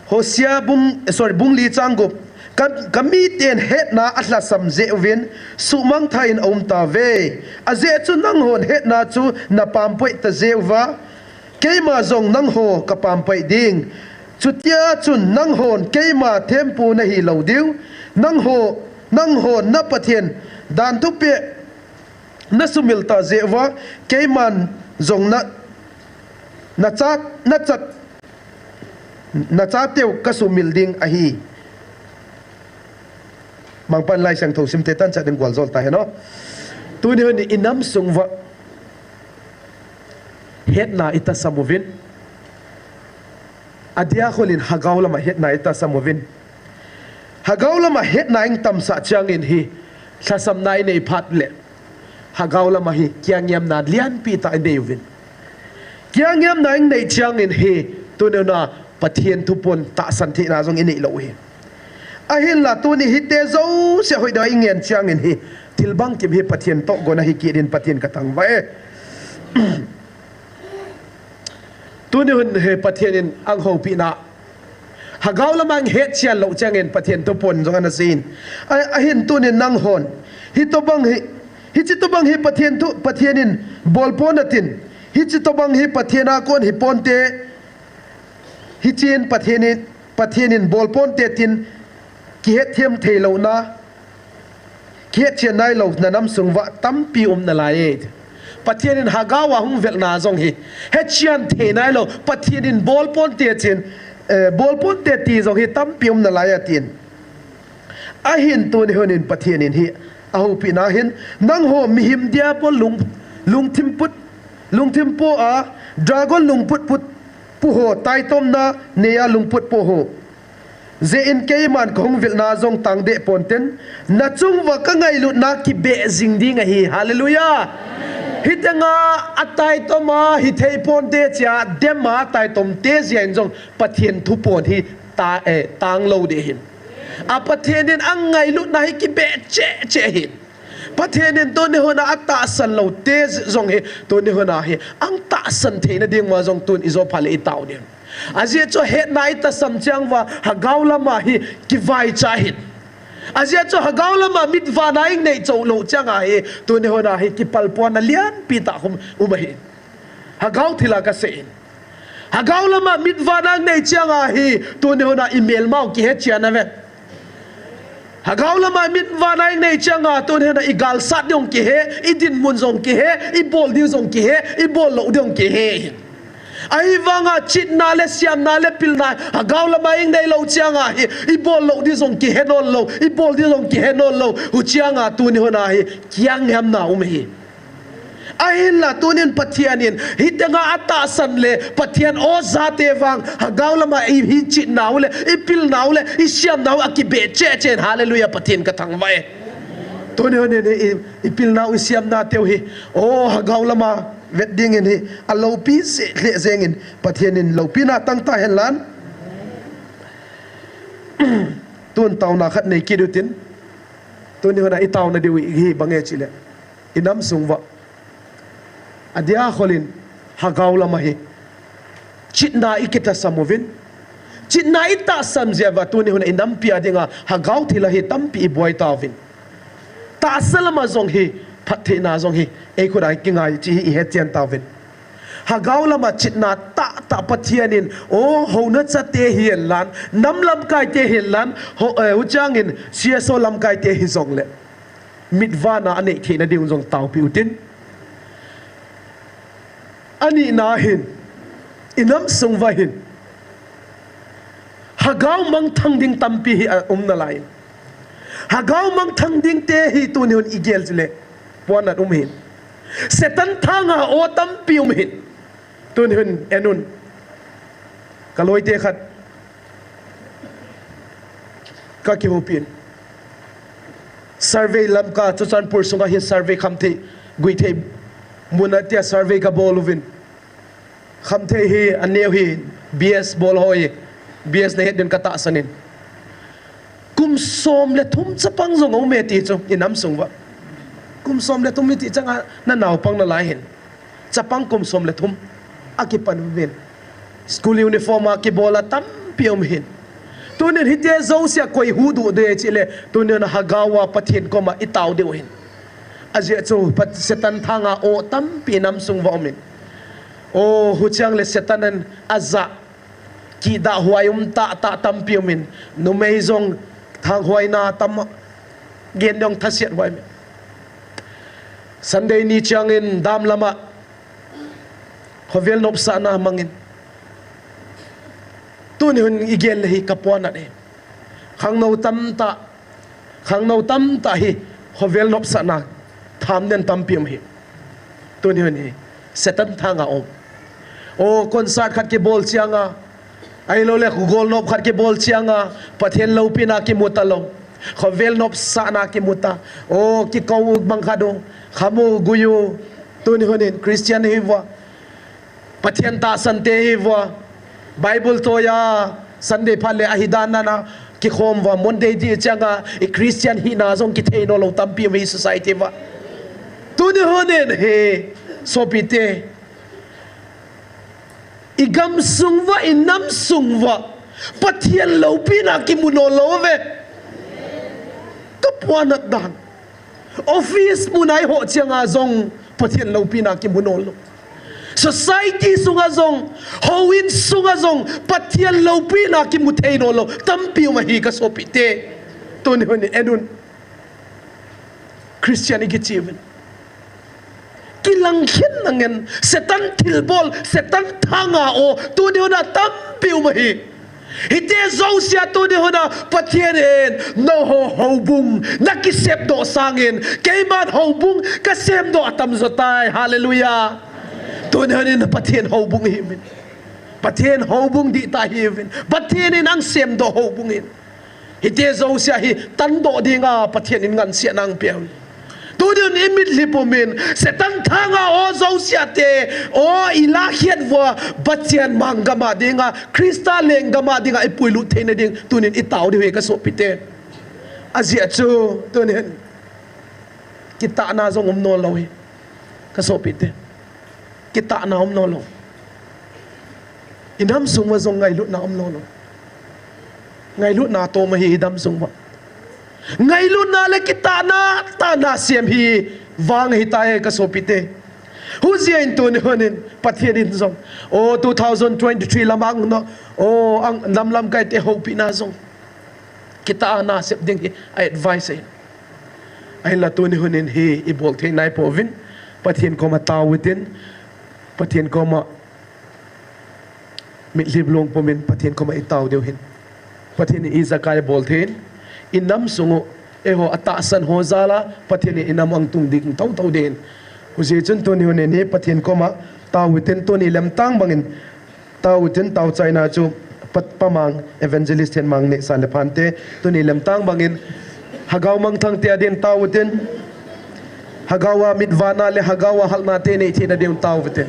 Hosea bung, sorry, bung li chang gup. Ka, kamiten hetna alhasam jeh uvin, suhmang thah in aum tauve. Ajeh chu nanghon hetna chu napam poi ta jeh uva, keima jong nangho kapam poi ding. Chutia chun nanghon keima thempu nahi lou diu. Nangho, nanghon na Pathen dan thupeh nasumil ta jeh uva, keiman jong na, nachat, nachat, nachateu kasumil ding ahi. Mangpan Laisiangthou simte tanchat in gualjol ta hen o. Tuni hun in inam sung uva hetna itasam uvin. Adia khol in Hagau lama hetna itasam uvin. Hagau lama hetna itamsah changin hi lhasamna inei phat le Hagau lama hi kiangiamna lianpi tah inei uvin. Kiangiamna inei changin hi tuni hun a Pathen thupon tahsan theina jong inei lou hi. Ahinla tuni hite jouse hoitah a ingen changin hi thil bangkim hi Pathen toh gona hi kidin Pathen kathangvah e. Tuni hun hi Pathen in ahung houpina Hagau lama ihet chian lou changin Pathen thupon jong ana seiyin. A, ahin tunin nanghon hitobang hi, hiche tobang hi Pathen thu, Pathen in bolpon atin. Hiche tobang hi Pathen a kon hiponte. Hichen Pathen in, Pathen in bolponte tin kihetthem theilouna, kihetchian nailouna nam sung uva tampi um nalai e. Pathen in Hagau a hung velna jong hi hetchian thei nailou, Pathen in bolponte chin, eh, bolponte ti jong hi tampi um nalai atin. Ahin tuni hun in Pathen in hi ahoupina hin, nangho mihem diabol lung, lungthim put, lungthim po a, dragon lungput put pu ho, taitomna nei a lungput po ho. Jeh in keiman kahung vilna jong tangdeh ponten, nachung uva kangailutna kibeh jing ding ahi. Hallelujah. Hiteng a ataitom a hithei ponte chia, dem a taitomte jeh in jong Pathen thupon hi ta, eh, tanglou ding ahin. A Pathen in angailutna hi kibeh cheh cheh ahin. Pathen in tuni hun a atahsan loute jong hi, tuni hun a hi, ahung tahsan theina ding uva jong tun ijo phat le itao ding. Ajeh chu hetna itasam chang uva, Hagau lama hi kivaicha ahin. Ajeh chu Hagau lama mitvana inei chou lou chang a hi, tuni hun a hi kipalpona lianpi tah um, um ahi. Hagau thil a kasei in. Hagau lama mitvana inei chang a hi, tuni hun a imelmau kihe chian ave. Hagau lama mitvana inei chang a, tuni hun a igalsat ding kihe, idinmun jong kihe, ibol ding jong kihe, ibol lou ding kihe. Ahivanga chitna le siamna le pilna, Hagau lama inei lou chang a hi, ibol lou ding jong kihe nailou, ibol ding jong kihe nailou, huchang a tuni hun a hi, kiangiamna um ahi. Ahinla tunin Pathen in, hiteng a atahsan le, Pathen o jate vang, Hagau lama i, ichitnau le, ipilnau le, isiamnau akibeh cheh cheh in, hallelujah, Pathen kathangvah e. Tuni hun in, i, ipilnau isiamna teu hi, o Hagau lama vet ding in hi, aloupi se, le jeng in, Pathen in loupina tang ta hen lang. Tun taona khat nei kit utin. Tuni hun a i taona diu hi bang e chile, i nam sung uva, adia kholin, hagau lam ahi, chitna i kitahsam uvin. Chitna i tahsan jeh uva tuni hun a i nampi a dinga hagau thil ahi tampi i buai tauvin. Tahsa lama jong hi phattheina jong hi ei khut a kingai chi hi i hetchen tauvin. Hagau lama chitna tahtah Pathian in, o, houna chate hihen lan, nam lamkai te hihen lan, ho, eh, huchangin C S O lamkai te hijongle, mitvana a nei theina ding jong taopi utin. Anina hin, i nam sung uva hin, hagau mangthang ding tampi hi a um nalai. Hagau mangthang ding te hi tuni hun i gel chule, puanat um hin. Satan thanga o tampi um hin. Tuni hun en un. Ka loite khat ka kihoupin. Survey lamkai, Churachandpur sunga hi survey khamthei, guithei mun a tia survey ka bol uvin. Khamthei hi, aneo hi, B S bol ho hi, B S na het din ka tahsan in. Kum som le thum chapang jong um e ti chu, i nam sung uva. Kum som le thum i ti chang a, na naopang nalai hin. Chapang kum som le thum a kipan uvin. School uniform a kibol a tampi um hin. Tunin hiti jouse a koi huhdoh ding chile, tunin hagau a Pathen koma i tao diu hin. Ajeh chu Pat-, Satan thanga o tampi nam sung uva um in. O, huchangle Satan in ajah, kidah huai um tahtah tampi um in. Numei jong thanghuaina tam, gen jong thasiat huai um in. Sunday ni changin dam lama khovel nopsahna mangin. Tuni hun i gel le hi ka puanat e. Khangno tamtah, khangno tamtah hi khovel nopsahna tham den tampi um hi. Tuni hun hi Satan thanga um. O, concert khat kibol chianga, ahilouleh golnop khat kibol chianga, Pathen loupina kimu talou. Khovel nopsahna kimu ta. O, kikou bang khat u, khamu gui u. Tuni hun hin Christian hi uva, Pathen tahsan te hi uva, Bible toiya, Sunday phat le ahi dan nana kikhom uva, Monday di changa i Christian hina jong kithei nolou tampi um hi society uva. Tuni hun hin hi, sopite, i gamsung uva, i namsung uva Pathen loupina kimu nolou ve. Ka puanat dan. Office muna i ho chianga jong Pathen loupina kimu nolou. Society sunga jong, houin sunga jong Pathen loupina kimu thei nolou tampi um ahi ka sopite. Tuni hun hin en un. Christian i kichi uvin. Kilang khen nangen, Satan thilbol, Satan thanga o, tuni hun a tampi um ahi. Hiti jouse a tuni hun a Pathen in, nangho houbung na kisepdoh sangin, keiman houbung ka semdoh atam jo tai. Hallelujah. Tuni hun hin Pathen houbung i hiuvin. Pathen houbung dihtah i hiuvin. Pathen in ahin semdoh houbung in. Hiti jouse a hi tandoh dinga Pathen in ngansena ahin peh u. Tunin i mitlhi pumin, Satan thanga o jouse a te, o i lakhiat uva, Pathen mang gam a dinga, Christa lenggam a dinga i puilut theina ding, tunin i tao diu hi ka sopite. Ajeh chu, tunin, kitahna jong um nolou hi, ka sopite. Kitahna um nolou. I namsung uva jong ngailutna um nolou. Ngailutna tom ahi i damsung uva. Ngailutna le kitahna, tahna sem hi vang ahitai ka sopite. Hijeh in tuni hun hin Pathen in jong, o two thousand twenty-three lam a, o, ang nam lamkai te houpina jong, kitahna sep ding hi a advice ahi. Ahinla tuni hun hin hi i bol thei naipouvin, Pathen koma tao utin, Pathen koma mitlhi lungpumin Pathen koma i tao diu hin. Pathen in i ijakai bol thei in, i namsung u, eiho atahsan ho jal a, Pathen in i nam u ahin tung ding thouthou ding. Hijeh chun tuni hun hin hi Pathen koma tao utin, tuni lemtang bangin tao utin, tao chaina chu Pa, Pa Mang, Evangelist Thenmang nehsa le phante, tuni lemtang bangin Hagau mangthang te adin tao utin, Hagau a mitvana le Hagau a halna te nei theina ding tao utin.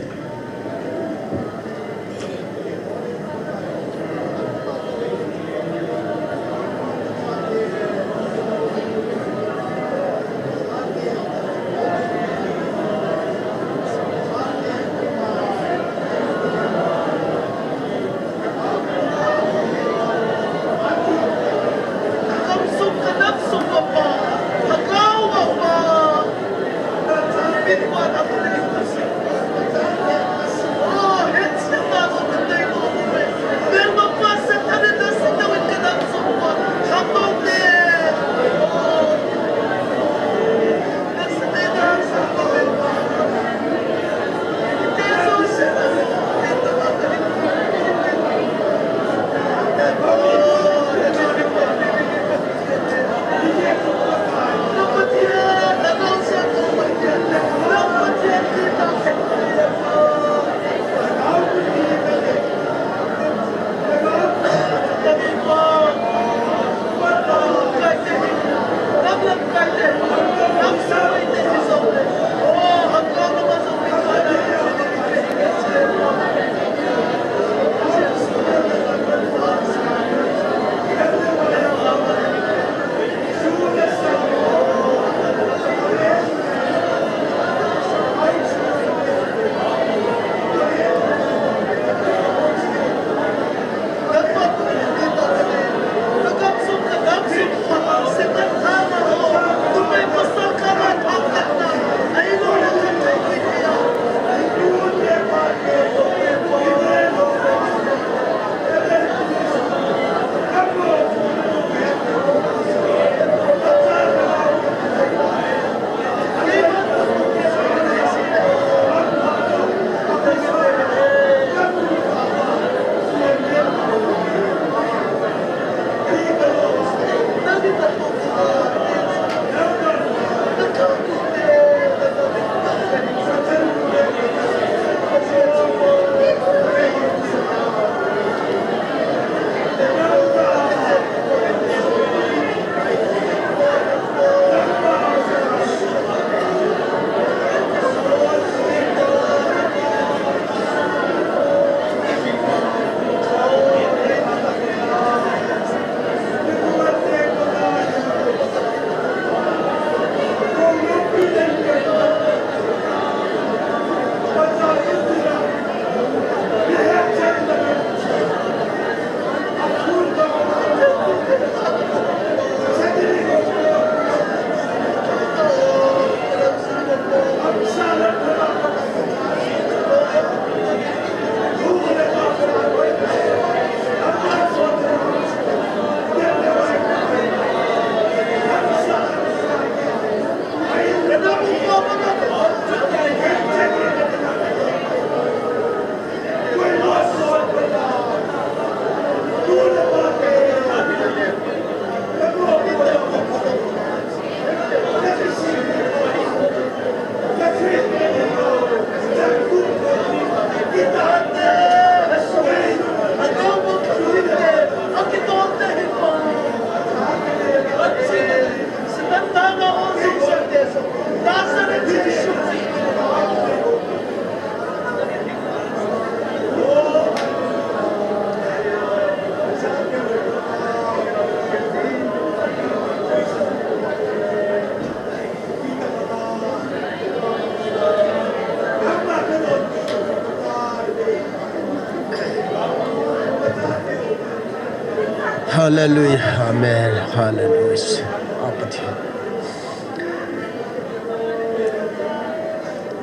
Hallelujah. Amen. Hallelujah. Apathian.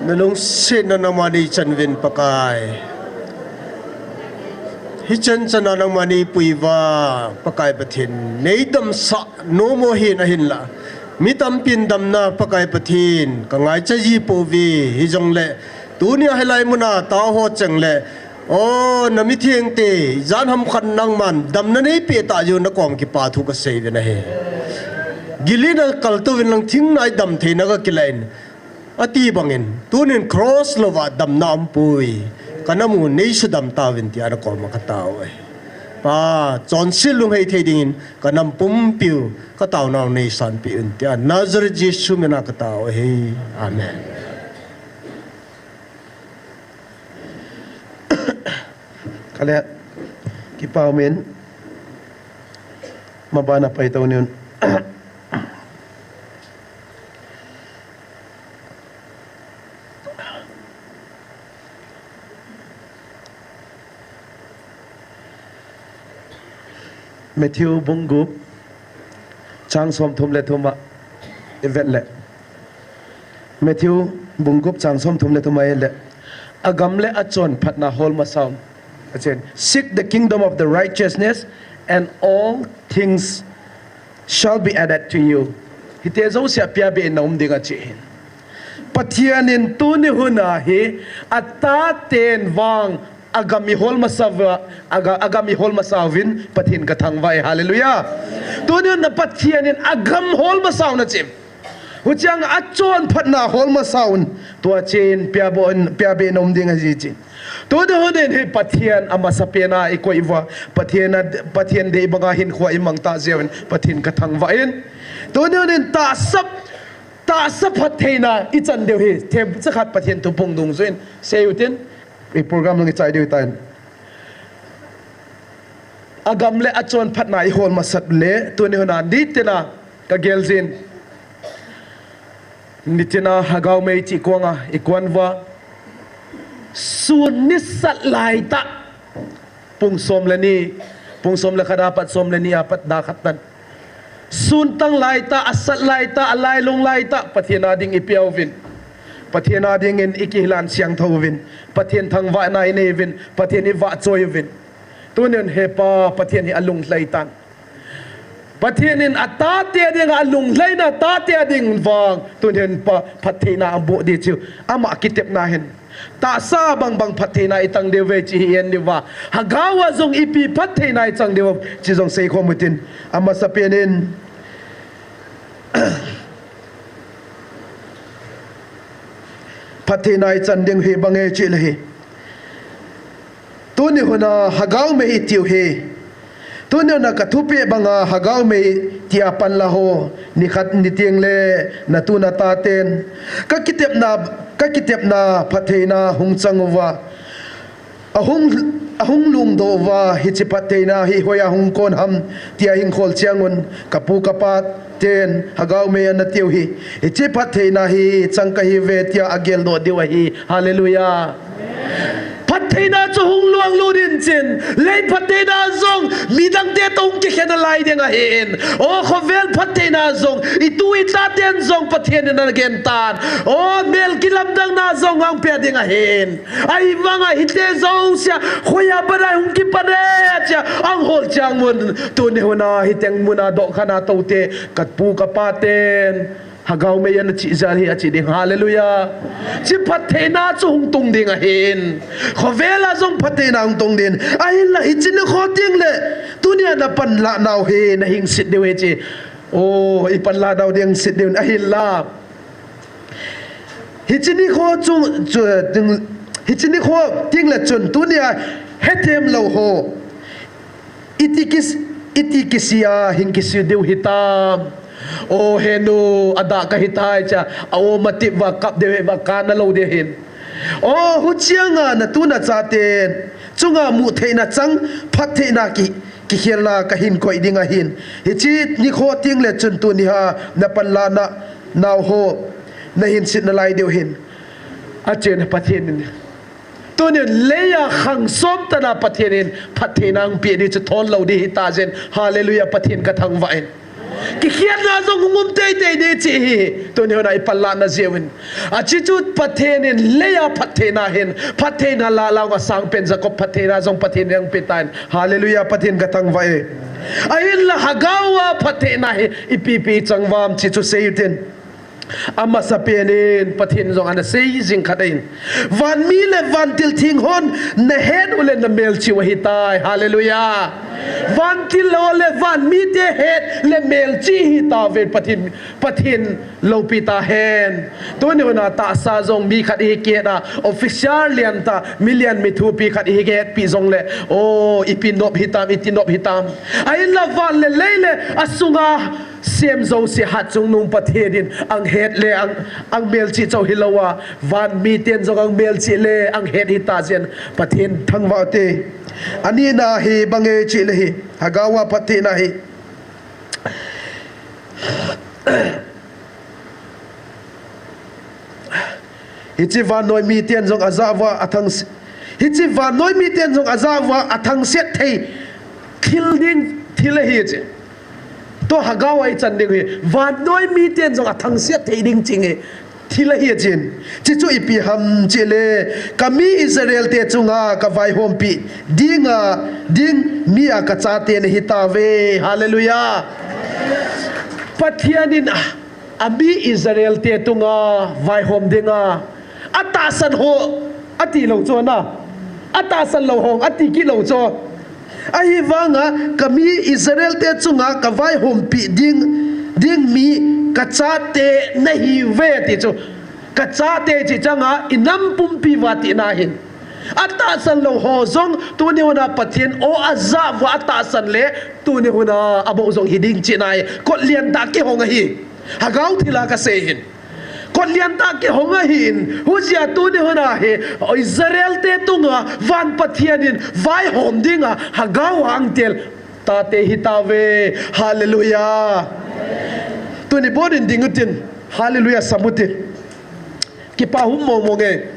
Nalungsetna nangma neichan uvin Pakai. Hichan chana nangma neipui uva Pakai Pathian. Neidamsah nom u ahin ahinla. Mi tampin damna Pakai Pathian. Kangaicha ji pouve. Hijongle. Tunia hilai muna taoho cheng le. O, na mithengte, jan hamkhat nangman, damna neipeh tah jeh u nakom kipathu kasei uvin ahi. Gilna kaltou vin lang thingnai damtheina kakilah in. Ati bangin, tunin cross louva damna aumpoi. Kanam u neisudam tauvin tia nakoma katao ahi. Pa, chonset lunghei thei dingin, kanam pumpiu, kataonau neisanpeh un tia. Nazareth Jesu mina katao ahi. Amen. Kale, kipah umin, mabana paitou niun. Matthew bung gup, chang somthum le thum a ivet le. Matthew bung gup chang somthum le thum a ivet le. Agam le achonphatna hol masa un. Achen, seek the kingdom of the righteousness and all things shall be added to you. Hiti jouse apia be in naum ding ahi. Pathian in tuni hun a hi ataten vang agam ihol masa uva, aga, agam ihol masa uvin Pathian kathangvah e. Hallelujah. Tuni hun a Pathian in agam hol masa un ahi. Huchiang achonphatna hol masa un. Tua chen pia be in, pia be in naum ding ahi. Tuni hun in hi Pathian amasapen a ikoi uva, Pathian a, Pathian dei banga hinkho imang tah jeh uvin Pathian kathangvah in. Tuni hun in tahsa, tahsa phattheina ichan diu hi, themcha khat Pathian thu phongdoh jin, sei utin, i program lang ichai diu tan. Agam le achonphatna ihol masat le, tuni hun a nitina kagel jin. Nitina Hagaumei chikuang a, ikuan uva. Sun nisat laitah. Pung som le ni, pung som le khat apat som le ni apat da khat tan. Sun tang laitah, asat laitah, alailung laitah, Pathian a ding ipia uvin. Pathian a dingin ikihilan siangthou uvin. Pathian thangvahna inei uvin. Pathian ivahchoi uvin. Tuni hin hepa, Pathian hi alunglhai tan. Pathian in atate a dinga alunglhaina tate a ding vang. Tuni hin pa, phattheina aboh ding chu. Ama kitepna hin. Tahsa bang bang phattheina itang diu ve chi hi en diu va. Hagau a jong ipi phattheina itang diu chi jong seikhom utin. Amasapen in phattheina ichan ding hi bang e chi le hi. Tuni hun a Hagaumei itiu hi. Tuni hun a kathupeh banga Hagaumei tia panla ho. Nikhat niteng le natu nataten. Kakitepna, kakitepna phattheina hung chang uva. Ahung, ahung lungdoh uva hiche phattheina hi hoiya hung kon ham tia hung khol chiang un kapu kapa ten Hagaumei anatiu hi. Hiche phattheina hi chang kahi ve tia ageldoh diu ahi. Hallelujah. Phattheina chu hung luang lut in chin. Lei phattheina jong midang te toh kikhen nalai ding ahin. O khovel phattheina jong. Itu itaten jong Pathian in anagen tan. O mel kilamdang na jong angpia ding ahin. Ahivanga hite jouse a, hoiya pat a hung kipan e, chia, ahung hol chiang un, tuni hun a, hiteng mun a, dohkhan a, tote, kapu, kapa ten, Hagaumei ana chi jal hi achi ding, hallelujah. Chi phattheina chu hung tung ding ahin. Khovel a jong phattheina hung tung ding. Ahinla, hiche nikho teng le, tunia napanlah nau hi, nahing sit diu hi chi. O, ipanlah nau ding sit diu, ahinla. Hiche nikho chu, chu, ting, hiche nikho teng le chun tunia hethem lou ho. Iti kis, iti kisi a hing kisi diu hitam. O henu, adah kahitai chia, a-o matip uva kap diu hi uva kana lou diu hin. O huchiang a natu nachaten chunga mutheina chang, phattheina ki, kikhelna kahin koi ding ahin. Hiche nikho teng le chun tunia napanlah na, nau ho, nahin sit nalai diu hin. Achen Pathian in. Tunin leiya khang som tana Pathen in phattheina ahung pe ding chu thon lou ding hita jin. Hallelujah, Pathen ka thangvah in. Kikhetna jong hung um teitei ding chi hi. Tuni huna i panlahna jeh uvin. Achi chu Pathen in leiya phattheina hin, phattheina lah lah a sangpen Jacob phattheina jong Pathen in ahung pe tan. Hallelujah, Pathen ka thangvah e. Ahinla Hagau a phattheina hi ipi ipi chang uvem chi chu sei utin. Amasapen in Pathen jong ana sei jing khat ahin. Vanmi le vantil theng hon nahet uleh namelchih u ahitai. Hallelujah. Vantil ho le vanmite het le melchih hitauve Pathen, Pathen loupi tahen. Tuni huna tahsa jong mi khat ihi kihet a, officer lian tah, mi lian mi thupi khat ihi kihetpi jongleh, o, ipi nop hitam, iti nop hitam. Ahinla van le lei le asunga sem jouse hatchungnung Pathen in ahung het le ahung, ahung melchih chauh hilou a, vanmiten jong ahung melchih le ahung het hita jin Pathen thangvah ute. Anina hi bang e chih le hi, Hagau a phattheina hi. Hiche vannoi miten jong ajah uva athang, hiche vannoi miten jong ajah uva athangset thei thil ding thil ahi chi. Tua Hagau a ichan ding hi, vannoi miten jong athangset thei ding ching hi thil ahi chin. Chi chu ipi ham chih le, ka mi Israel te chunga ka vaihompi dinga, ding mi a ka chate nahi tauve. Hallelujah. Pathen in a, a mi Israel te chunga vaihom dinga, atahsan ho ati lou chu na, atahsan lou ho ati kit lou chu. Ahivanga ka mi Israel te chunga ka vaihompi ding, ding mi ka chate nahiuve ti chu. Ka chate chi changa i nam pumpi uva tina ahin. Atahsan lou ho jong tuni huna Pathen o ajah uva atahsan le tuni huna abou jong hi ding china hi. Kot lian tah kihong ahi. Hagau thil a ka sei hin. Kot lian tah kihong ahin, hujeh a tuni huna hi, Israel te tunga van Pathen in vaihom dinga Hagau a ahung tel tate hitauve. Hallelujah. Tuni bonin ding utin. Hallelujah, sam utin. Kipa hum mong mong e.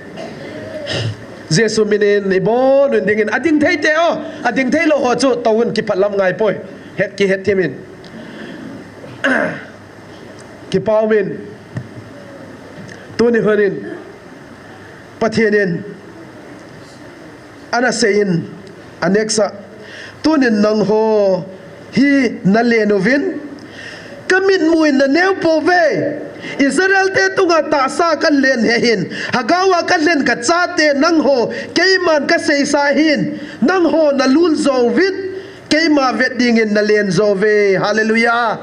Jesu minin ibonun dingin ading thei te o. Ading thei lou ho chu touvin kipah lam ngai poi. Het kihet thimin. Kipa umin. Tuni hunin Pathen in ana seiyin, a next a, tunin nangho hi nalen uvin, ka mitmu in naneo pouve. Israel te tunga tahsa ka len hi ahin, Hagau a ka len ka chate nangho keiman ka seisa ahin, nangho nalul jo uvin, keima vet dingin nalen jo uve. Hallelujah.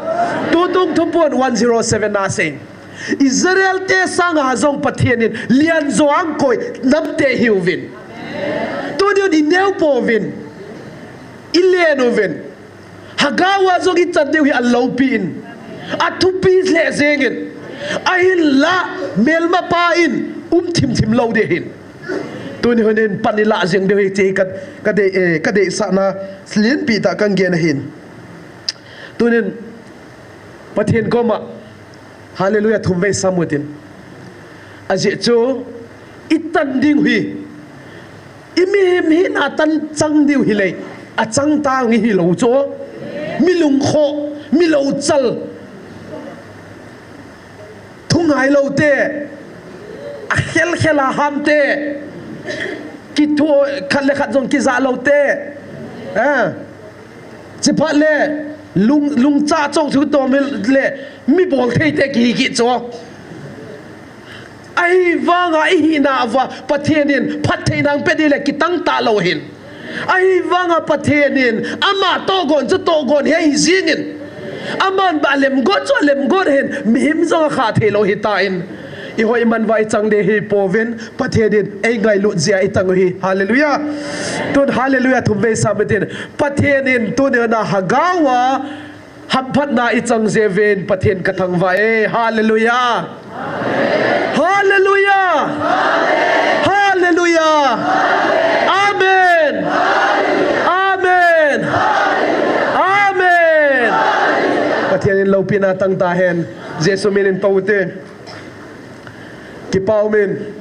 Tutung Thuphon one zero seven a asei. Israel te sanga jong Pathen in lian jo a ahung koi nam te ihiuvin. Tunin ineo pouvin. Ilen uvin. Hagau a jong ichan diu hi aloupi in. Athupi lheh jengin. Ahinla melmapa in um thim thim lou ding ahin. Tuni hunin pan ilah jeng diu hi ti ka, ka dei, eh, ka deisahna lienpi tah kahin gen ahin. Tunin Pathen koma hallelujah thum vei sam utin. Ajeh chu itan ding hi, imihem hina tan chang diu hileh, achang tang ihi lou chu. Mi lungkhoh, mi louchal. Thu ngai lou te, akhel khel a ham te, kithu khat le khat jong kija lou te, eh, chiphat le lung, lungcha chong thu tom le mi bol thei te kihi kit chu. Ahivanga ihina uva Pathen in phattheina ahung pe ding le kitang talou ahin. Ahivanga Pathen in ama tohgon chu tohgon hi ahi jingin. Aman ba alemgot chu alemgot ahin, mihem jong akha thei lou ahitan. Ihoi man uva ichang ding hi pouvin, Pathen in eingailut jeh a itang u ahi. Hallelujah. Tun hallelujah thum vei sam utin. Pathen in tuni huna Hagau a hamphatna ichang jeh uvin Pathen ka thangvah e. Hallelujah. Hallelujah. Hallelujah. Amen. Amen. Amen. Pathen in loupina tang tahen. Jesu minin tou te. Kipa umin.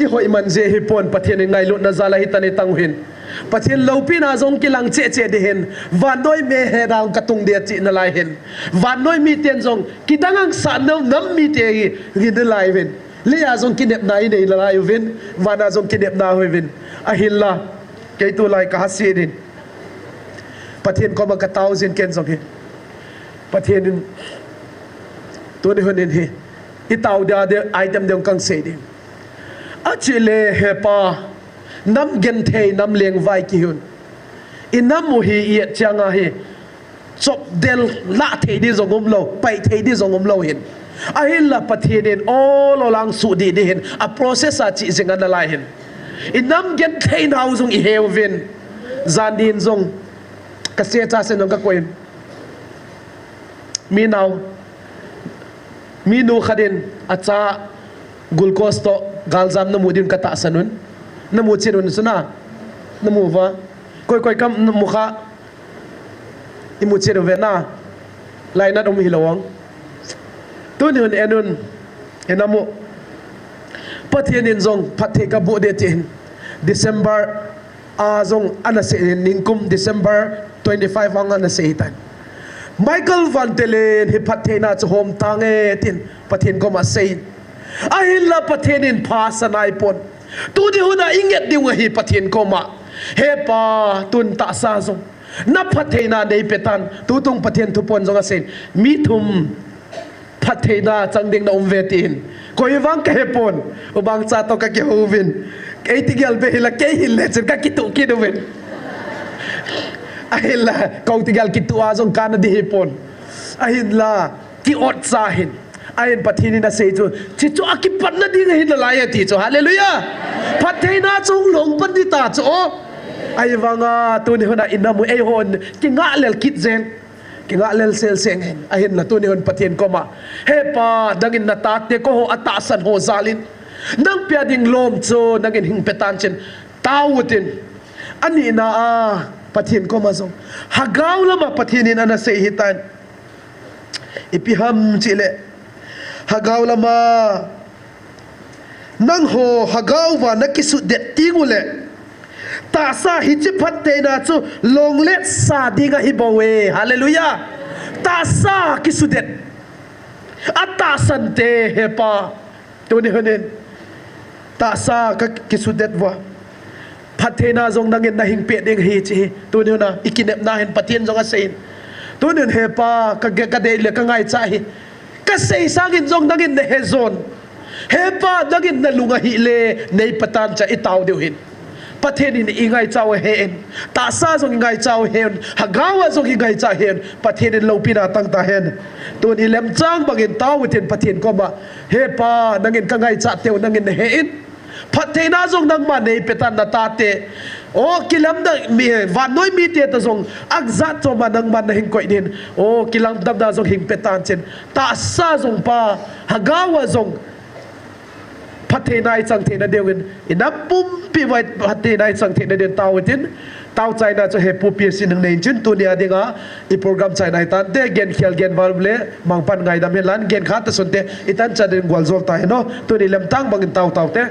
I hoiman jeh hi pon, Pathen in ngailutna jal a hitia i tang u hin. Pathen loupina jong kilang cheh cheh ding hin. Vannoi mi he dang ka tung ding achi nalai hin. Vannoi miten jong kidang angsah nam, nam mite hi, hi nalai uvin. Leiya jong kinepna i nei nalai uvin. Vana jong kinepna hoi uvin. Ahinla. Kei tulai ka hahsat in. Pathen koma ka tao jin ken jong hi. Pathen in tuni hun in hi. I tao dia dia item ding kang sei ding. Achile he Pa, nam genthei nam lengvai kihi un. I nam u hi i et chiang a hi. Chop del lah thei ding jong umlou, pai thei ding jong umlou hin. Ahinla Pathen in ol ol a angsuh ding ding hin. A process a chi jing a nalai hin. I nam genthei nau jong i he uvin. Jan din jong. Ka se cha se nong ka koin. Mi nau. Mi nu khat in a cha glucose toh galjam namu din ka tahsan un. Namu chin un suna. Namu uva. Koi koi kam namu kha. I mu chin uve na. Lainat um hilou ang. Tuni hun en un. I nam u. Pathen in jong phatthei ka boh ding tin. December a jong ana sei in ningkum December twenty-five ang ana sei tan. Michael Van Telen hi phattheina chu hom tange tin Pathen koma sei in. Ahinla Pathen in pha sa nai pon. Tuni hun a i nget ding u ahi Pathen koma. He Pa, tun tahsa jong. Na phattheina nei pe tan. Tutung Pathen thu pon jong asei in. Mi thum. Phattheina chang ding na um uve tin. Koi vang ka he pon. U Bangcha toh ka kihou uvin. Kei ti gel be hila kei hin le chun ka kituh kit uvin. Ahinla, kou ti gel kituh a jong kana ding hi pon. Ahinla, ki-ot cha hin. Ahin Pathen in asei chu. Chi chu a kipatna ding ahi nalai ati chu. Hallelujah. Phattheina chu hung lhung pan ding ta chu. O. Ahivanga, tuni hun a i nam u eihon. Kingah lel kit jeng. Kingah lel sel seng hin, ahinla tuni hun Pathen koma. He Pa, nangin na tate koi ho a tahsan ho jal in. Nang pia ding lom chu, nangin hin pe tan chin. Tao utin. Ani na a, Pathen koma jong. Hagao lama Pathen in ana sei hi tan. Ipi ham chile. Hagao lama. Nangho hagao uva na kisutdet teng uleh. Tahsa hiche phattheina chu longlet sa ding ahi bou e. Hallelujah. Tahsa kisutdet. A tahsan te he Pa. Tuni hun in. Tahsa ka kisutdet uva. Phattheina jong nangin na hin pe ding ahi chi hi. Tuni hun a. I kinepna hin Pathen jong asei in. Tuni hun he Pa. Ka, ka dei le ka ngaicha hi. Ka sei sangin jong nangin na he jon. He Pa, nangin na lung ahi le, nei pe tan cha i tao diu hin. Pathen in i ngaicha u ahen. Tahsa jong i ngaicha u ahen. Hagao a jong i ngaicha u ahen. Pathen in loupina tang ta hen. Tun i lemchang bangin tao utin Pathen koma. He Pa, nangin ka ngaicha teu, nangin na he in. Phattheina jong nangman nei pe tan na tate. O, kilamdang mi, vannoi mite ta jong, ajat chom a nangman na hin koi din. O, kilamdamna jong hin pe tan chin. Tahsa jong Pa, hagao a jong. Phattheina i chang theina diuvin, i nam pumpi uva phattheina i chang theina diuvin tao utin. Tao chaina chu he Pu P S C nang nei chin tuni a dinga. I program chaina hi tante, gen khel gen val le, mangpan ngaidam hen lang, gen kha ta sunte, i tan cha ding gual jol ta hen o, tuni lemtang bangin tao tao te.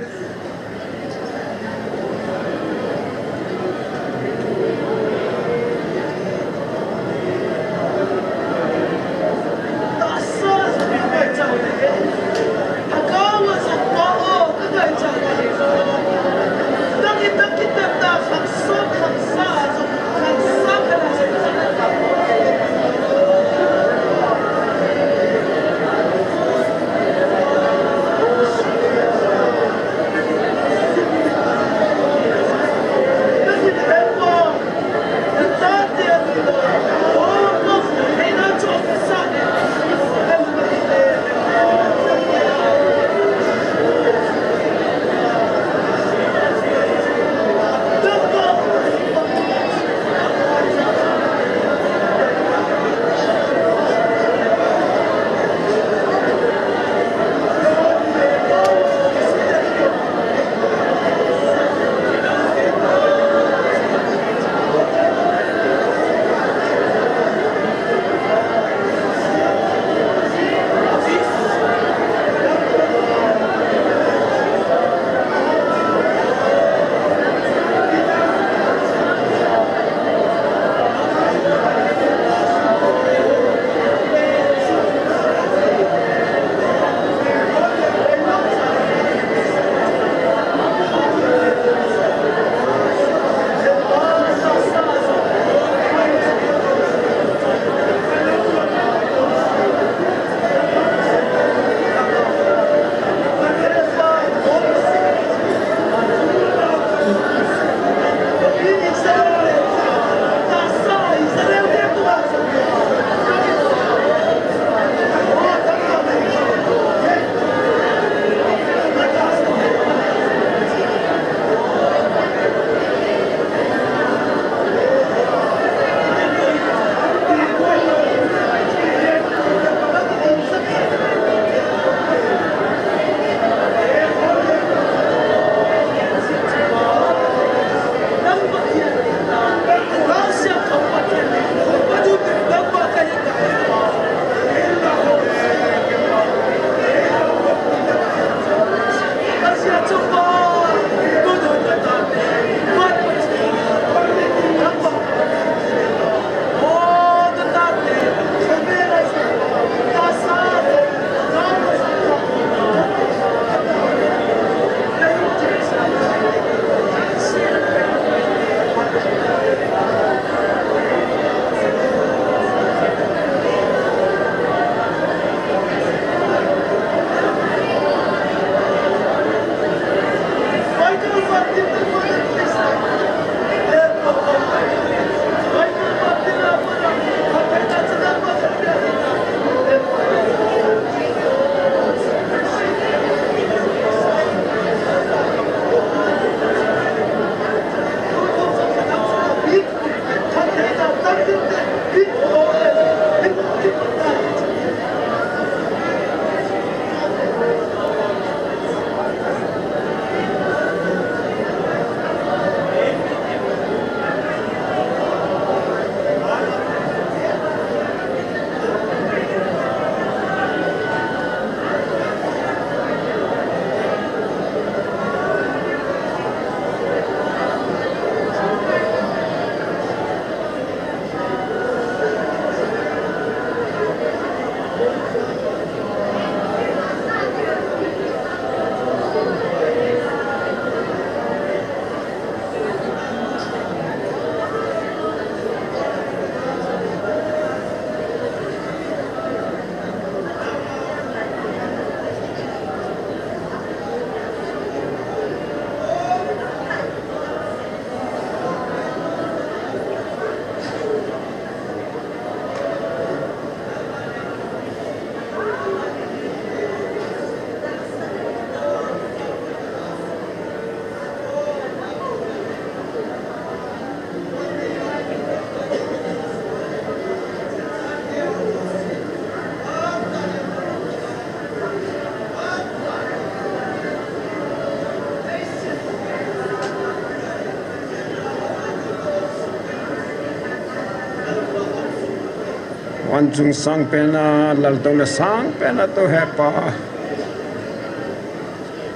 Vanchung sangpen a, laltouna sangpen a tou he Pa.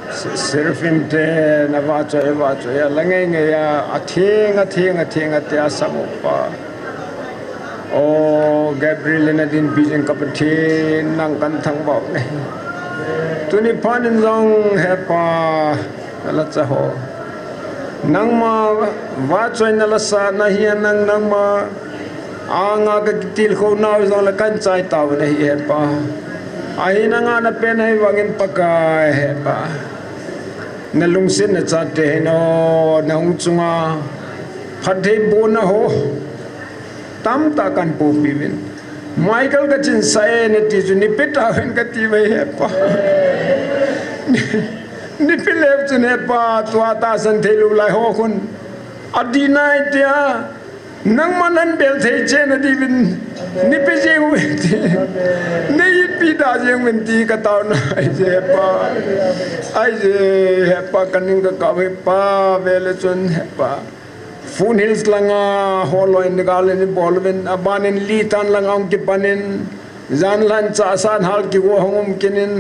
Se-, seraphim te na vahchoi, vahchoi a la ngeingei a, atheng, atheng, atheng a tia sang u Pa. O Gabriel in adinpi jing ka Pathen, nang kathangvah u ahi. Tuni phat in jong he Pa, na lhacha ho, nangma vahchoina lasa na hi a nang, nangma anga ka kitilkhou nau jong le kahin chai tauvin ahi he Pa. Ahin angah na pen ahi vangin Pakai he Pa, na lungsetna chate hin o, na hung chunga phattheibohna ho tamtah kahin pohpeh uvin. Michael ka chinsah e nati chu nipi tauvin kati uve he Pa. Nipi leu chun he Pa, tua tahsan thei lou lai ho khun adih nai tia, nangman nahin bel thei cheh na diuvin nipi jeng uve ti, nei itpi da jeng uvin ti ka taona ahi je he Pa. Ahi je he Pa, ka ning ka kap he Pa, ve le chun he Pa. Foothill langa holoi in gal in bol uvin, aban in Litan langa hung kipan in, jan lhan chahsa in hal kigo hung um kit in,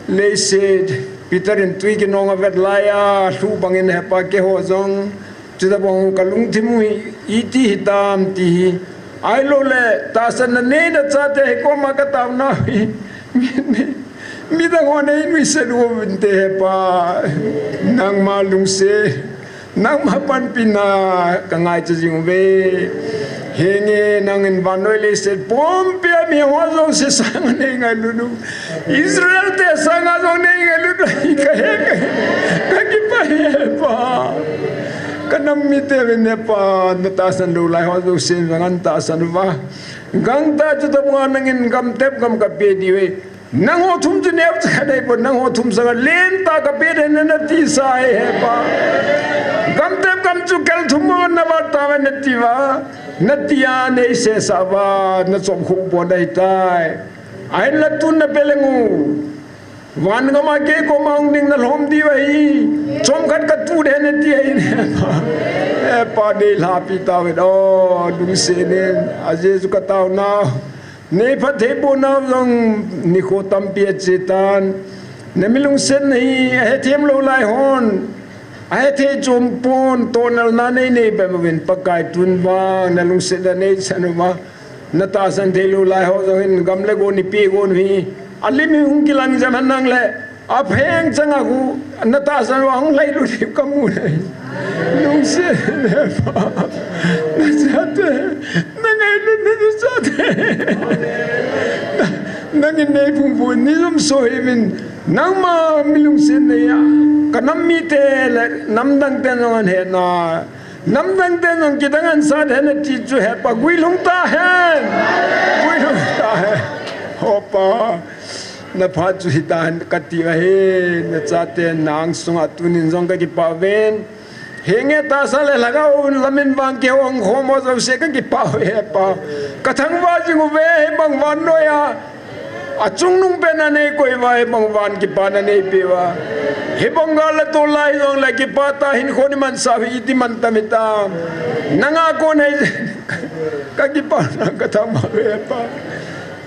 leiset Peter in tui kinong a vet lai a lhuh bangin he Pa, keiho jong chuti bang ka lungthim u hi iti hitam ti hi, ahilou le tahsan na nei na chate hi koma ka taona u hi, mi, mi, midang hon einuisat uvin te he Pa, nangma lungset, nangma panpina ka ngaicha jing uve. Henge, nangin vannoi leiset pumpi a mi ho jouse sanga nei ngailut u, Israel te sanga jong nei ngailut u ahi, ka he, ka he, ka kipah e Pa. Ka nam mite uvin he Pa, na tahsan lou lai ho jouse jong nahin tahsan uva, gangtah chu tabang a nangin gam tep gam ka pe diu ahi. Nangho thum chu neocha ka nei pon, nangho thum sanga lentah ka pe ding ahi nati sa ahi he Pa. Gam tep gam chu kel thum mo na vat tauve nati uva, nati a nei sesah uva, na chomkhu pon ahitai. Ahinla tun na pe leng u, van gam a kei koma hung ding na lhom diu ahi, chomkhat ka tu ding ahi nati ahi he Pa. He Pa, nei lhapi tauvin o, lungset in, ajeh chu ka taona u, nei phattheiboh nau jong nikho tampi ache tan. Na mi lungsetna hi ahethem lou lai hon, ahethei chom pon, tohnalna nei nei bep uvin Pakai, tun vang na lungsetna nei chan uva, na tahsan thei lou lai ho jong hin gam le go nipi gon u hi, alim hi hung kilang jam hen nang le, apheng changa khu na tahsan uva hung lhailut hi ka mu e. Lungset e Pa, na chate, na ngailutna na chate, na, nangin nei phungphun, nei jom soh hih uvin, nangma mi lungsetna a ka nam mite le namdang ten jong ahin hetna, namdang ten jong kidang ahin sat hen nati chu he Pa, guilhung tahen, guilhung tahen. He Pa, na phat chu hitahen kati uva ahi, na chaten na angsunga tunin jong ka kipah uvin. Henge, tahsa le lhagao lamin vang kihong khom ho jouse ka kipah uve he Pa. Ka thangvah jing uve, hibang vannoi a achungnung pen a nei koi uva, hibang van kipana nei pe uva, hibang gal le tol a hijongle kipah tah hinkho nei mansah u hi iti man tam hitam. Nanga kon ahi, ka kipah na ka thangvah uve Pa.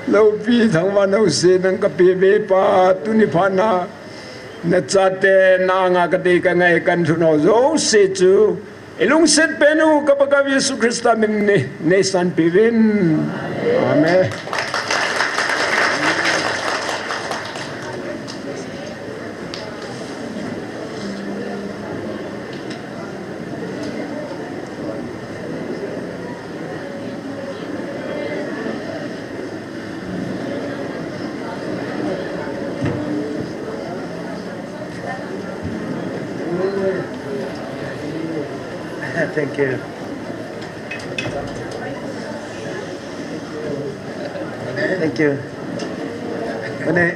Loupi thangvah nau se nang ka pe uve Pa, tuni phat na na chate na anga ka dei ka ngai kan thu nau jouse chu i lungset pen u ka Pakaiu Jesu Christa min in nei sanpeh uvin. Amen. Thank you. Thank you. Mane.